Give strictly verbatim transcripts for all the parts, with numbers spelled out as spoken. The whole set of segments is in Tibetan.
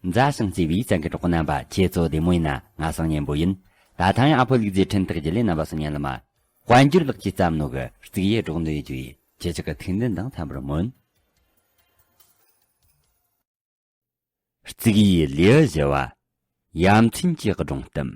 མཛའ་ཞིང་བརྩེ་བའི་གསན་མཁན་གྲོགས་རྣམ་པ། ཁྱེད་ཚོ་བདེ་མོ་ཡིན་ན། ང་སང་ཉན་པོ་ཡིན། ད་ཐེངས་ཨ་ཕོ་ལུག་རྫི་འཕྲིན་ཐག་བརྒྱུད་ལས་རྣམ་པ་སང་ཉན་ལ་མ། དཔལ་འབྱོར་ལགས་ཀྱིས་བརྩམས་ནོ་གི་གཙུག་ཡེ་སྒྲོག་འདོན་རྒྱུ་ཡི་ཁྱེད་ཅག་གི་ཐུགས་འདུན་དང་འཚམ་པར་སྨོན། གཙུག་ཡེ་ལེའུ་བཞི་བ། ཡ་མཚན་གྱི་སྒྲུང་གཏམ།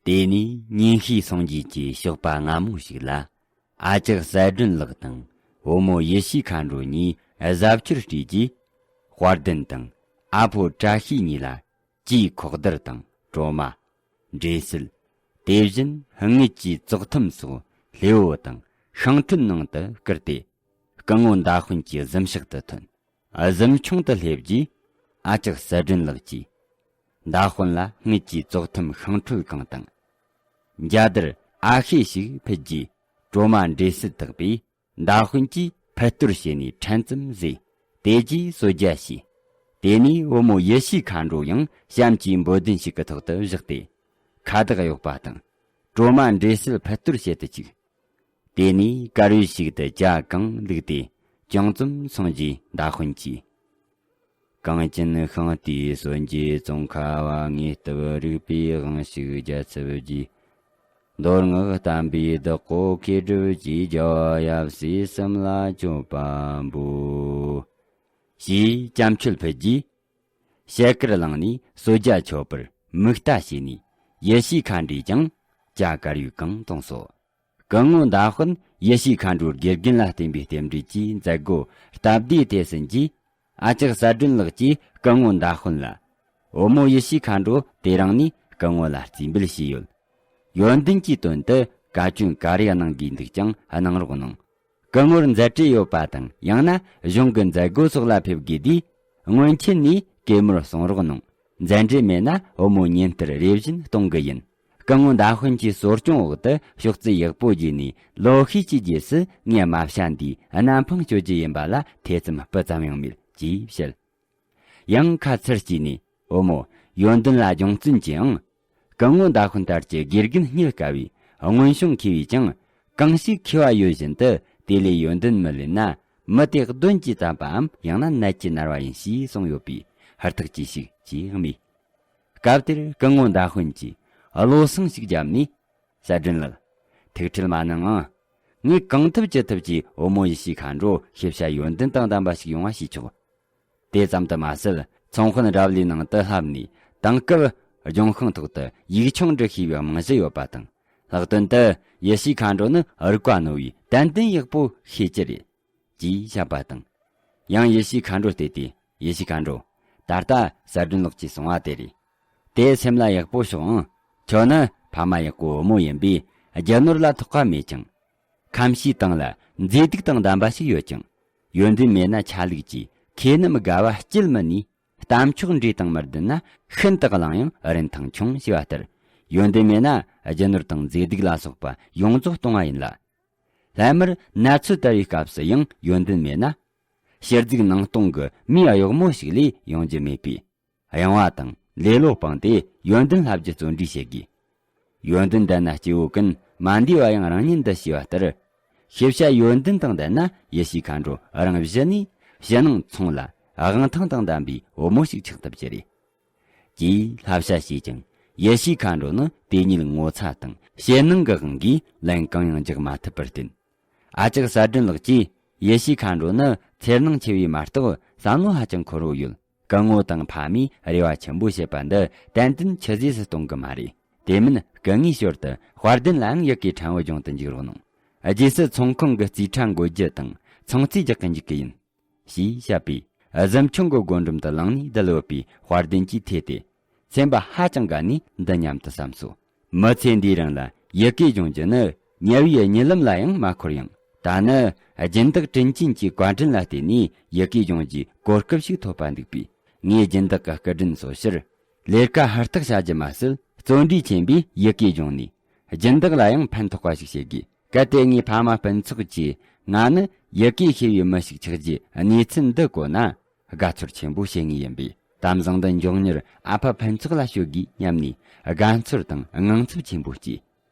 དེ་ནས་ཉིན་ཤས་སོང་རྗེས་ཀྱི་ཞོགས་པ་སྔ་མོ་ཞིག་ལ། ཨ་ཅག་གསལ་སྒྲོན་ལགས་དང་བུ་མོ་ཡེ་ཤེས་མཁའ་འགྲོ་གཉིས་གཟབ་མཆོར་སྤྲས་རྗེས། དཔལ་ལྡན་དང་ཨ་ཕོ་བཀྲ་ཤིས་གཉིས་ལ་ཅིའི་ཁོག་རྡར་དང་གྲོ་མ། འབྲས་སིལ། དེ་བཞིན་དངུལ་གྱི་བཙོག་ཐུམ་སོགས་སླེ་བོ་དང་ཤིང་ཁྲོད་ནང་དུ་བསྐུར་ཏེ། སྐུ་ངོ་མདའ་དཔོན་གྱི་གཟིམ་ཤག་ཏུ་ཐོན། གཟིམ་ཆུང་དུ་སླེབས་རྗེས། ཨ་ཅག་གསལ་སྒྲོན་ལགས་ཀྱིས། མདའ་དཔོན་ལ་དངུལ་གྱི་བཙོག་ཐུམ་ཤིང་ཁྲོད་གང་དང་། འཇའ་དར་ཨ་ཤེ་ཞིག་ཕུལ་རྗེས། གྲོ་མ་འབྲས་སིལ་བཏགས་པས། མདའ་དཔོན་གྱིས་ཕུད་གཏོར་བྱས་ནས་ཕྲན་ཙམ་བཟས། དེ་རྗེས་གསོལ་ཇ་བྱས། དེ་ནས་བུ་མོ་ཡེ་ཤེས་མཁའ་འགྲོ་ཡང་བྱམས་ཀྱི་འབོལ་གདན་ཞིག་གི་ཐོག་ཏུ་བཞག་སྟེ། ཁ་བཏགས་གཡོགས་པ་དང་། གྲོ་མ་འབྲས་སིལ་ཕུད་གཏོར་བྱེད་དུ་བཅུག་དེ་ནས་དཀར་ཡོལ་ཞིག་ཏུ་ཇ་གང་བླུགས་ཏེ་ཅུང་ཙམ་སོང་རྗེས། མདའ་དཔོན་གྱིས། གངས་ཅན་ཤིང་རྟའི་སྲོལ་འབྱེད་ཙོང་ཁ་བ། ངེས་སྟབས་རིག་པའི་དབང་ཕྱུག་རྒྱལ་ཚབ་རྗེ། མདོ་སྔགས་བསྟན་པའི་བདག་པོ་མཁས་གྲུབ་ཀྱི་རྒྱལ་བ་ཡབ་སྲས་གསུམ་ལ་མཆོད་པ་འབུལ། ཞེས་ཅམ་ཆོད་ཕུལ་རྗེས། ཕྱེད་ཀར་བླངས་ནས་གསོལ་ཇ་མཆོད་པར་མིག་ལྟ་བྱས་ནས། ཡེ་ཤེས་མཁའ་འགྲོས་ཀྱང་ཇ་དཀར་ཡོལ་གང་བཏུངས་སོ། སྐུ་ངོ་མདའ་དཔོན་ཡེ་ཤེས་མཁའ་འགྲོའི་དགེ་རྒན་ལ་བརྟེན་པའི་རྟེན་འབྲེལ་གྱི་མཛད་སྒོ་སྟབས་བདེ་དེ་ཟིན་རྗེས། ཨ་ཅག་གསལ་སྒྲོན་ལགས་ཀྱིས་སྐུ་ངོ་མདའ་དཔོན་ལ། བུ་མོ་ཡེ་ཤེས་མཁའ་འགྲོ་དེ་རིང་ནས་སྐུ་ངོ་ལ་རྩིས་འབུལ་བྱས་ཡོད། ཡོན་ཏན་གྱི་དོན་དུ་བཀའ་བཀྱོན་ག་རེ་གནང་དགོས་འདུག་ཀྱང་གནང་རོགས་གནང་། སྐུ་ངོར་མཛད་བྲེལ་ཡོད་པ་དང་། ཡང་ན་གཞུང་གི་མཛད་སྒོ་སོགས་ལ་ཕེབས་དགོས་དུས། སྔོན་ཆད་ནས་གད་མོར་གསུང་རོགས་གནང་། མཛད་འབྲེལ་མེད་ན་བུ་མོ་ཉིན་ལྟར་རེ་བཞིན་གཏོང་གི་ཡིན། སྐུ་ངོ་མདའ་དཔོན་གྱི་གསོ་སྐྱོང་འོག་ཏུ་ཤོག་རྩིས་ཡག་པོ་རྒྱས་ནས། ལོ་ཤས་ཀྱི་རྗེས་སུ་ངའི་རྨ་བྱ་འདིའི་གནའ་འཕང་གཅོད་རྒྱུ་ཡིན་པ་ལ་ཐེ་ཚོམ་སྤུ་ཙམ་ཡང་མེད། ཅེས་བཤད། ཡང་ཁ་ཚུར་གཅིག་ནས། བུ་མོ། ཡོན་ཏན་ལ་སྦྱོང་བརྩོན་གྱིས་ཨང་། སྐུ་ངོ་མདའ་དཔོན་ལྟར་གྱི་དགེ་རྒན་རྙེད་དཀའ་བས། སྔོན་བྱུང་མཁས་པས་ཀྱང་། གང་ཞིག་མཁས་པ་ཡོད་བཞིན་དུ་དེ་ལས་ཡོན་ཏན་མི་ལེན་ན། མི་དེ་གདོན་གྱིས་བཏབ་པའམ། ཡང་ན་ནད་ཀྱིས་མནར་བ་ཡིན་ཞེས་གསུངས་ཡོད་པས། ཧུར་ཐག་གྱིས་ཤིག་ཅེས་སྨྲས། སྐབས་དེར་སྐུ་ངོ་མདའ་དཔོན་གྱིས་བློ་སེང་ཞིག་བརྒྱབ་ནས། གསལ་སྒྲོན་ལགས། ཐུགས་ཁྲལ་མ་གནང་ཨང་། ངས་གང་ཐུབ་ཅི་ཐུབ་ཀྱིས་བུ་མོ་ཡེ་ཤེས་མཁའ་འགྲོ་ཤེས་བྱ་ཡོན་ཏན་དང་ལྡན་པ་ཞིག་ཡོང་བ་བྱས་ཆོག་དེ་ཙམ་དུ་མ་ཟད། ཚོང་དཔོན་རབ་ལིའི་ནང་དུ་ལྷབ་ནས་དེང་སྐབས་ལྗོན་ཤིང་ཐོག་ཏུ་ཡིག་ཆུང་འབྲི་ཤེས་པའི་རྨང་གཞི་ཡོད་པ་དང་། ལྷག་དོན་དུ་ཡེ་ཤེས་མཁའ་འགྲོ་ནི་རིག་པ་རྣོ་བས་ཏན་ཏན་ཡག་པོ་ཤེས་ཀྱི་རེད། ཅེས་བཤད་པ་དང་། ཡང་ཡེ་ཤེས་མཁའ་འགྲོ་བལྟས་ཏེ། ཡེ་ཤེས་མཁའ་འགྲོ། ད་ལྟ་གསལ་སྒྲོན་ལགས་ཀྱིས་གསུང་བ་དེ་རེད། དེ་སེམས་ལ་ཡག་པོ་ཞོག་ཨང་། ཁྱོད་ནི་ཕ་མ་ཡག་པོ་བུ་མོ་ཡིན་པས་རྒྱུ་ནོར་ལ་ཐོགས་པ་མེད་ཀྱང་། ཁམས་ཕྱིའི་སྟེང་ལ་མཛེས་སྡུག་དང་ལྡན་པ་ཞིག་ཡོད་ཀྱང་། ཡོན་ཏན་མེད་ན་ཆ་ལུགས་ཀྱི་ཁེ་ནམ་དགའ་བ་སྐྱེལ་མི་ནུས། གཏམ་ཕྱོགས་འདྲེས་དང་མི་ལྡན་ན་ཤིན་ཏུ་གླང་ཡང་རིན་ཐང་ཆུང་ཞེས་པ་ལྟར། ཡོན་ཏན་མེད་ན་རྒྱུ་ནོར་དང་མཛེས་སྡུག་ལ་སོགས་པ་ཡོངས་རྫོགས་སྟོང་བ་ཡིན་ལ། སླད་མར་ནད་ཚོད་དར་བའི་སྐབས་སུ་ཡང་ཡོན་ཏན་མེད་ན། ཕྱི་རྫིག་ནང་སྟོང་གི་མིའི་གཡོག་མོ་ཞིག་ལས་ཡོང་རྒྱུ་མེད་པས། གཡེང་བ་དང་ལེ་ལོ་སྤངས་ཏེ་ཡོན་ཏན་བསླབ་རྒྱུ་བརྩོན་འགྲུས་བྱེད་དགོས། ཡོན་ཏན་ལྡན་ན་སྐྱེ་བོ་ཀུན། མ་འདས་པ་ཡང་རང་ཉིད་འདི་ཞེས་པ་ལྟར། ཤེས་བྱ་ཡོན་ཏན་དང་ལྡན་ན་ཡེ་ཤེས་མཁའ་འགྲོ་རང་གཞི་ནས་ཕྱི་ནང་ཚང་ལ་དབང་ཐང་དང་ལྡན་པའི་བུ་མོ་ཞིག་ཆགས་ཐུབ་ཀྱི་རེད། ཅེས་བསླབ་བྱ་བྱས་ཀྱང་། ཡེ་ཤེས་མཁའ་འགྲོ་ནི་དེ་ཉིད་ངོ་ཚ་དང་ཞེད་སྣང་གི་དབང་གིས་ལན་གང་ཡང་རྒྱག་མ་ཐུབ་པར་བརྟེན། ཨ་ཅག་གསལ་སྒྲོན་ལགས་ཀྱིས། ཡེ་ཤེས་མཁའ་འགྲོ་ནི་འཚེར་སྣང་ཆེ་བས་མ་གཏོགས་བསམ་བློ་ཧ་ཅང་འཁོར་བོ་ཡོད། སྐུ་ངོ་དང་ཕ་མས་རེ་བ་ཆེན་པོ་བྱེད་པ་འདི་ཏན་ཏན་ཆུད་ཟོས་སུ་གཏོང་གི་མ་རེད། དེ་མིན་སྐུ་ངོས་ཞོར་དུ་དཔལ་ལྡན་ལའང་ཡི་གེ་ཕྲན་བུ་སྦྱོང་དུ་འཇུག་རོགས་གནང་། རྗེས་སུ་ཚོང་ཁང་གི་རྩིས་ཁྲ་འགོད་རྒྱུ་དང་ཚོང་རྩིས་རྒྱག་གི་འཇུག་གི་ཡིན། ཞེས་བཤད་པས། གཟིམ་ཆུང་གི་སྒོ་འགྲམ་དུ་ལངས་ནས་བསྡད་ཡོད་པའི་དཔལ་ལྡན་གྱིས་ཐོས་ཏེ། སེམས་པ་ཧ་ཅང་དགའ་ནས་འདི་སྙམ་དུ་བསམས་སོ། མི་ཚེ་འདིའི་རིང་ལ་ཡི་གེ་སྦྱོང་རྒྱུ་ནི་དམྱལ་བའི་གཉིད་ལམ་ལ་ཡང་མ་འཁོར་ཡང་། ད་ནི་སྦྱིན་བདག་དྲིན་ཅན་གྱི་བཀའ་དྲིན་ལ་བརྟེན་ནས་ཡི་གེ་སྦྱོང་རྒྱུའི་གོ་སྐབས་ཤིག་ཐོབ་པ་འདུག་པས། ངས་སྦྱིན་བདག་གི་སྐུ་དྲིན་གསོ་ཕྱིར། ལས་ཀ་ཧུར་ཐག་བྱ་རྒྱུ་མ་ཟད། བརྩོན་འགྲུས་ཆེན་པོས་ཡི་གེ་སྦྱོང་ནས། སྦྱིན་བདག་ལ་ཡང་ཕན་ཐོགས་པ་ཞིག་བྱེད་དགོས། གལ་ཏེ་ངའི་ཕ་མ་སྤུན་ཚོགས་ཀྱིས་ང་ནི་ཡི་གེ་ཤེས་པའི་མི་ཞིག་ཆགས་རྒྱུའི་གནས་ཚུལ་འདི་གོ་ན། དགའ་ཚོར་ཆེན་པོ་བྱེད་ངེས་ཡིན་པས། གཏམ་བཟང་འདི་མགྱོགས་མྱུར་ཨ་ཕ་ཕུན་ཚོགས་ལ་ཤོད་དགོས་སྙམ་ནས། དགའ་ཚོར་དང་དངངས་འཚབ་ཆེན་པོ་སྐྱེས།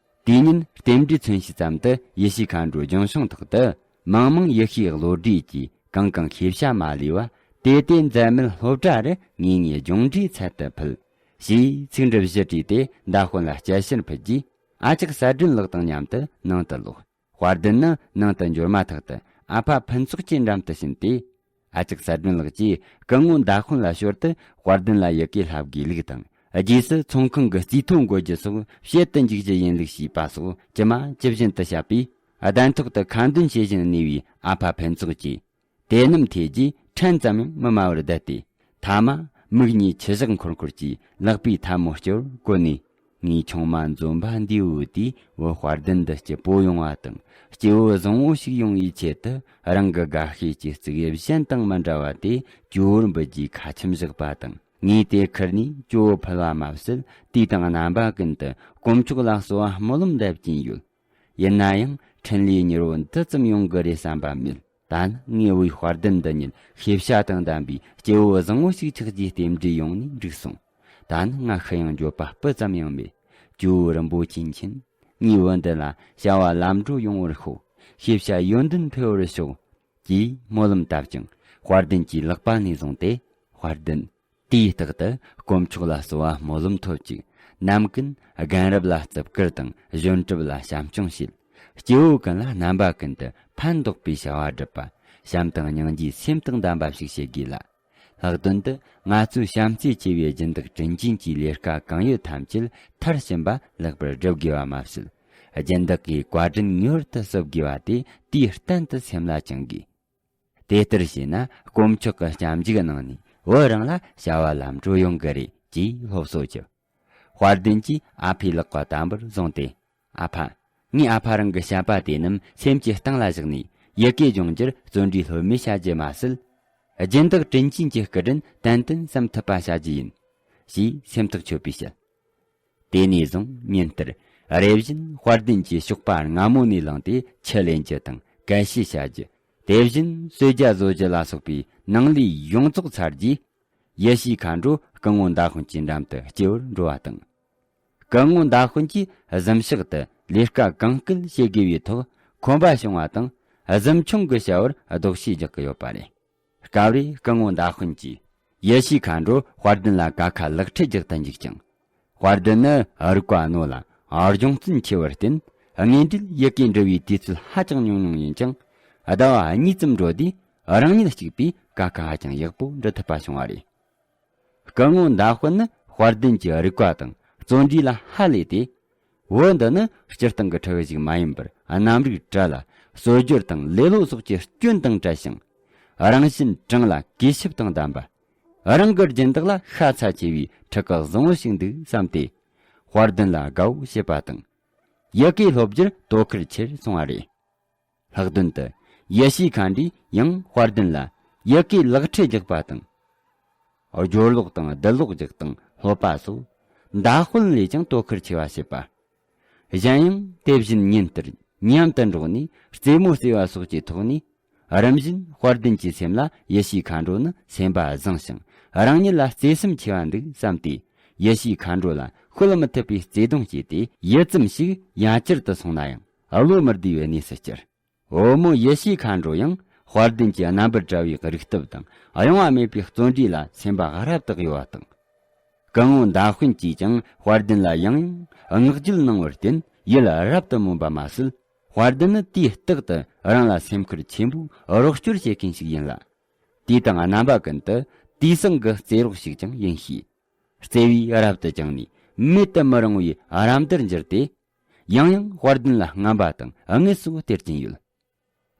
དེ་ཉིན་རྟེན་འབྲེལ་མཚོན་བྱེད་ཙམ་དུ་ཡེ་ཤེས་མཁའ་འགྲོ་ལྗོན་ཤིང་ཐོག་ཏུ། མང་མང་ཡེ་ཤེས་བློ་གྲོས་ཀྱིས། གང་གང་ཤེས་བྱ་མ་ལུས་པ། དེ་དེ་འཛད་མེད་སློབ་གྲྭ་རུ། ངེས་ངེས་སྦྱོང་འབྲས་ཚད་དུ་ཕུལ། ཞེས་ཚིག་འབྲུ་བཞི་བྲིས་ཏེ་མདའ་དཔོན་ལ་སྐྱེལ་ཕྱིར་ཕུལ་རྗེས། ཨ་ཅག་གསལ་སྒྲོན་ལགས་དང་མཉམ་དུ་ནང་དུ་ལོག་དཔལ་ལྡན་ནི་ནང་དུ་འབྱོར་མ་ཐག་ཏུ། ཨ་ཕ་ཕུན་ཚོགས་ཀྱི་འགྲམ་དུ་ཕྱིན་ཏེ། ཨ་ཅག་གསལ་སྒྲོན་ལགས་ཀྱིས་སྐུ་ངོ་མདའ་དཔོན་ལ་ཞོར་དུ་དཔལ་ལྡན་ལ་ཡི་གེ་བསླབ་དགོས་ལུགས་དང་། རྗེས་སུ་ཚོང་ཁང་གི་རྩིས་ཐོ་འགོད་རྒྱུ་སོགས་བྱེད་དུ་འཇུག་རྒྱུ་ཡིན་ལུགས་ཞུས་པ་སོགས་ཇི་མ་ཇི་བཞིན་དུ་བཤད་པས། གདན་ཐོག་ཏུ་ཁ་འདོན་བྱེད་བཞིན་གནས་པའི་ཨ་ཕ་ཕུན་ཚོགས་ཀྱིས། དེ་རྣམས་ཐོས་རྗེས་ཕྲན་ཙམ་ཡང་མི་སྨྲ་བར་བསྡད་དེ། ཐ་མ་མིག་གཉིས་ཆུ་བཞག་འཁོར་འཁོར་གྱིས་ལག་པའི་ཐལ་མོ་སྐྱོར་བཀོད་ནས། ངའི་ཆུང་མ་འཛོམས་པ་འདིའི་འོད་དེ་བུ་དཔལ་ལྡན་འདི་སྐྱིད་པོ་ཡོང་བ་དང་། སྐྱེ་བོ་བཟང་བོ་ཞིག་ཡོང་བའི་ཆེད་དུ། རང་གི་དགའ་བྱེད་ཀྱི་རྩིག་གཞན་དང་མི་འདྲ་བ་དེ་ཇོ་བོར་འབུལ་རྒྱུའི་ཁ་ཆེམས་བཞག་པ་དང་། ངས་དེ་ཁུར་ནས་ཇོ་བོར་ཕུལ་བ་མ་ཟད། དུས་དང་རྣམ་པ་ཀུན་ཏུ་དཀོན་མཆོག་ལ་གསོལ་བ་སྨོན་ལམ་འདེབས་ཀྱིན་ཡོད། ཡིན་ན་ཡང་འཕྲིན་ལས་མྱུར་བོ་འདི་ཙམ་ཡོང་གི་རེད་བསམ་པ་མེད། ད་ནི་ངའི་བུའི་དཔལ་ལྡན་འདི་ཉིད་ཤེས་བྱ་དང་ལྡན་པའི་སྐྱེ་བོ་བཟང་བོ་ཞིག་ཆགས་རྒྱུའི་རྟེན་འབྲེལ་ཡོང་ནས་འགྲིག་སོང་། ད་ནི་ང་ཤི་ཡང་འགྱོད་པ་སྤུ་ཙམ་ཡང་མེད། ཇོ་བོ་རིན་པོ་ཆེ་མཁྱེན། ངའི་བུ་འདི་ལ་བྱ་བ་ལམ་འགྲོ་ཡོང་བར་ཤོག་ཤེས་བྱ་ཡོན་ཏན་འཕེལ་བར་ཤོག་ཅེས་སྨོན་ལམ་བཏབ་ཅིང་། དཔལ་ལྡན་གྱི་ལག་པ་ནས་བཟུང་སྟེ། དཔལ་ལྡན། དུས་རྟག་ཏུ་དཀོན་མཆོག་ལ་གསོལ་བ་སྨོན་ལམ་ཐོབ་ཅིག་ནམ་ཀུན་རྒན་རབས་ལ་བརྩི་བཀུར་དང་གཞོན་གྲུབ་ལ་བྱམས་སྐྱོང་བྱེད། སྐྱེ་བོ་ཀུན་ལ་རྣམ་པ་ཀུན་ཏུ་ཕན་འདོགས་པའི་བྱ་བ་སྒྲུབ་པ། བྱམས་དང་སྙིང་རྗེའི་སེམས་དང་ལྡན་པ་ཞིག་བྱེད་དགོས་ལ། ལྷག་དོན་དུ་ང་ཚོའི་བྱམས་བརྩེ་ཆེ་བའི་སྦྱིན་བདག་དྲིན་ཅན་གྱི་ལས་ཀ་གང་ཡོད་ཐམས་ཅད་མཐར་ཕྱིན་པ་ལེགས་པར་སྒྲུབ་དགོས་པ་མ་ཟད། སྦྱིན་བདག་གི་བཀའ་དྲིན་མྱུར་དུ་གསོབ་དགོས་པ་དེ་དུས་གཏན་དུ་སེམས་ལ་བཅངས་དགོས། དེ་ལྟར་བྱས་ན་དཀོན་མཆོག་གི་སྐྱབས་འཇུག་གནང་ནས་བུ་རང་ལ་བྱ་བ་ལམ་འགྲོ་ཡོང་གི་རེད་ཅེས་སློབ་གསོ་བྱོས། དཔལ་ལྡན་གྱིས་ཨ་ཕའི་ལག་པ་དམ་པོར་བཟུང་སྟེ། ཨ་ཕ། ངས་ཨ་ཕ་རང་གི་བཤད་པ་དེ་རྣམས་སེམས་ཀྱི་གཏིང་ལ་བཞག་ནས་ཡི་གེ་སྦྱོང་རྒྱུར་བརྩོན་འགྲུས་ལྷོད་མེད་བྱ་རྒྱུ་མ་ཟད། སྦྱིན་བདག་དྲིན་ཅན་གྱི་སྐུ་དྲིན་ཏན་ཏན་བསམ་ཐུབ་པ་བྱ་རྒྱུ་ཡིན། ཞེས་སེམས་ཐག་ཆོད་པའི་བཤད། དེ་ནས་བཟུང་ཉིན་ལྟར་རེ་བཞིན་དཔལ་ལྡན་གྱི་ཞོགས་པ་སྔ་མོ་ནས་ལངས་ཏེ་ཆུ་ལེན་རྒྱུ་དང་གད་ཕྱིས་བྱ་རྒྱུ། དེ་བཞིན་གསོལ་ཇ་བཟོ་རྒྱུ་ལ་སོགས་པའི་ནང་ལས་ཡོངས་རྫོགས་ཚར་རྗེས། ཡེ་ཤེས་མཁའ་འགྲོ་སྐུ་ངོ་མདའ་དཔོན་གྱི་འགྲམ་དུ་སྐྱེལ་བར་འགྲོ་བ་དང་། སྐུ་ངོ་མདའ་དཔོན་གྱིས་གཟིམ་ཤག་ཏུ་ལས་ཀ་གང་སྐད་བྱེད་དགོས་པའི་ཐོག་ཁོམ་པ་བྱུང་བ་དང་། གཟིམ་ཆུང་གི་བྱ་བར་ལྡོག་ཤེས་རྒྱག་གི་ཡོད་པ་རེད། སྐབས་རེ་སྐུ་ངོ་མདའ་དཔོན་གྱིས་ཡེ་ཤེས་མཁའ་འགྲོ་དཔལ་ལྡན་ལ་ཀ་ཁ་ལག་ཁྲིད་རྒྱག་ཏུ་འཇུག་ཅིང་། དཔལ་ལྡན་ནི་རིག་པ་རྣོ་ལ་སྦྱོང་བརྩོན་ཆེ་བར་བརྟེན། དངོས་འབྲེལ་ཡི་གེ་འབྲི་བའི་དུས་ཚོད་ཧ་ཅང་ཉུང་ཉུང་ཡིན་ཀྱང་། ཟླ་བ་གཉིས་ཙམ་འགྲོ་དུས་རང་ཉིད་གཅིག་པུས་ཀ་ཁ་ཧ་ཅང་ཡག་པོ་འབྲི་ཐུབ་པ་བྱུང་བ་རེད། སྐུ་ངོ་མདའ་དཔོན་ནི་དཔལ་ལྡན་གྱི་རིག་པ་དང་བརྩོན་འགྲུས་ལ་ཧ་ལས་ཏེ། བུ་འདི་ནི་སྤྱིར་བཏང་གི་ཕྲུ་གུ་ཞིག་མ་ཡིན་པར། རྣམ་རིག་བཀྲ་ལ། སྲོལ་རྒྱུན་དང་ལེ་ལོ་སོགས་ཀྱི་སྐྱོན་དང་བྲལ་ཞིང་། རང་བཞིན་དྲང་ལ་གུས་ཞབས་དང་ལྡན་པ། རང་གི་སྦྱིན་བདག་ལ་ཤ་ཚ་ཆེ་བའི་ཕྲུ་གུ་བཟང་བོ་ཞིག་འདུག་བསམ་སྟེ། དཔལ་ལྡན་ལ་དགའ་བོ་བྱེད་པ་དང་། ཡི་གེ་སློབ་རྒྱུར་དོ་ཁུར་ཆེར་སོང་བ་རེད། ལྷག་དོན་དུ། ཡེ་ཤེས་མཁའ་འགྲོས་ཡང་དཔལ་ལྡན་ལ་ཡི་གེ་ལག་ཁྲིད་རྒྱག་པ་དང་། སྦྱོར་ཀློག་དང་ལྡུད་ཀློག་རྒྱག་སྟངས་སློབ་པ་སོགས། མདའ་དཔོན་ལས་ཀྱང་དོ་ཁུར་ཆེ་བ་བྱེད་པ། གཞན་ཡང་དེ་བཞིན་ཉིན་ལྟར་མཉམ་དུ་འགྲོགས་ནས་རྩེད་མོ་རྩེ་བ་སོགས་ཀྱི་ཐོག་ནས། རིམ་བཞིན་དཔལ་ལྡན་གྱི་སེམས་ལ་ཡེ་ཤེས་མཁའ་འགྲོ་ནི་སེམས་པ་བཟང་ཞིང་། རང་ཉིད་ལ་བརྩེ་སེམས་ཆེ་བ་འདུག་བསམ་སྟེ། ཡེ་ཤེས་མཁའ་འགྲོ་ལ་བཤོལ་མི་ཐུབ་པའི་བརྩེ་དུང་སྐྱེས་ཏེ། ཡུད་ཙམ་ཞིག་ཡང་བསྐྱར་དུ་སོང་ན་ཡང་བློ་མི་བདེ་བའི་གནས་སུ་གྱུར། བུ་མོ་ཡེ་ཤེས་མཁའ་འགྲོ་ཡང་དཔལ་ལྡན་གྱི་རྣམ་པར་བཀྲ་བའི་རིག་སྟོབས་དང་གཡེང་བ་མེད་པའི་བརྩོན་འགྲུས་ལ་སེམས་པ་རབ་ཏུ་གཡོ་བ་དང་། སྐུ་ངོ་མདའ་དཔོན་གྱིས་ཀྱང་དཔལ་ལྡན་ལ་ཡང་ཡང་བསྔགས་བརྗོད་གནང་བར་བརྟེན་ཡིད་རབ་ཏུ་སྨོན་པ་མ་ཟད། དཔལ་ལྡན་ནི་དུས་རྟག་ཏུ་རང་ལ་སེམས་ཁུར་ཆེན་པོས་རོགས་སྐྱོར་བྱེད་མཁན་ཞིག་ཡིན་ལ། དུས་དང་རྣམ་པ་ཀུན་ཏུ་དུས་བཟང་གི་རྩེད་རོགས་ཤིག་ཀྱང་ཡིན་ཤས། བརྩེ་བས་རབ་ཏུ་བཅངས་ནས་མེད་དུ་མི་རུང་བའི་རབ་མདར་འགྱུར་ཏེ། ཡང་ཡང་དཔལ་ལྡན་ལ་རྔམ་པ་དང་དངོས་སུ་སྟེར་གྱིན་ཡོད།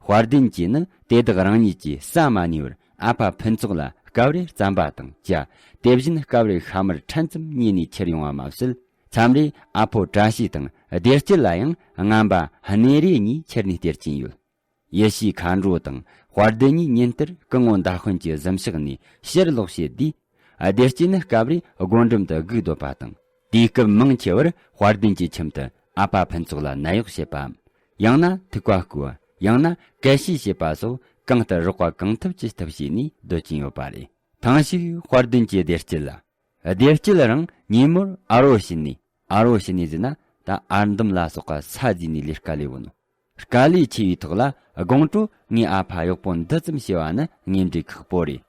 དཔལ་ལྡན་གྱིས་ནི་དེ་དག་རང་ཉིད་ཀྱིས་བསམ་མ་ནུས་པར་ཨ་ཕ་ཕུན་ཚོགས་ལ་སྐབས་རེ་རྩམ་པ་དང་ཇ། དེ་བཞིན་སྐབས་རེ་ཤ་མར་ཕྲན་ཙམ་ཉོས་ནས་ཁྱེར་ཡོང་བ་མ་ཟད། མཚམས་རེ་ཨ་ཕོ་བཀྲ་ཤིས་དང་བདེ་སྐྱིད་ལ་ཡང་རྔམ་པ་སྣེ་རེ་གཉིས་ཁྱེར་ནས་སྟེར་གྱིན་ཡོད། ཡེ་ཤེས་མཁའ་འགྲོ་དང་དཔལ་ལྡན་གཉིས་ཉིན་ལྟར་སྐུ་ངོ་མདའ་དཔོན་གྱི་གཟིམ་ཤག་ནས་ཕྱིར་ལོག་བྱེད་དུས། བདེ་སྐྱིད་ནི་སྐབས་རེ་སྒོ་འགྲམ་དུ་སྒུག་སྡོད་པ་དང་། དུས་སྐབས་མང་ཆེ་བར་དཔལ་ལྡན་གྱི་ཁྱིམ་དུ་ཨ་ཕ་ཕུན་ཚོགས་ལ་ནད་གཡོག་བྱེད་པའམ། ཡང་ན་ཐུག་པ་བསྐུ་བ། ཡང་ན་གད་ཕྱིས་བྱེད་པ་སོགས་གང་ལྟར་རོགས་པ་གང་ཐུབ་ཅི་ཐུབ་བྱས་ནས་སྡོད་ཀྱིན་ཡོད་པ་རེད། ཐེངས་ཤིག་དཔལ་ལྡན་གྱི་བདེ་སྐྱིད་ལ། བདེ་སྐྱིད་རང་ཉིན་མོར་ཨ་རོ་བྱིན་ནས། ཨ་རོ་བྱིན་ནས་ཟེར་ན་ ད་ཨར་འདམ་ལ་སོགས་པ་ས་བརྫིས་ནས་ལས་ཀ་ལས་བུད་ནོ། དཀའ་ལས་ཆེ་བའི་ཐོག་ལ་དགོང་དྲོ་ངའི་ཨ་ཕ་གཡོག་པོ་འདི་ཙམ་བྱས་པ་ནི་ངས་འདྲི་ཁག་པོ་རེད།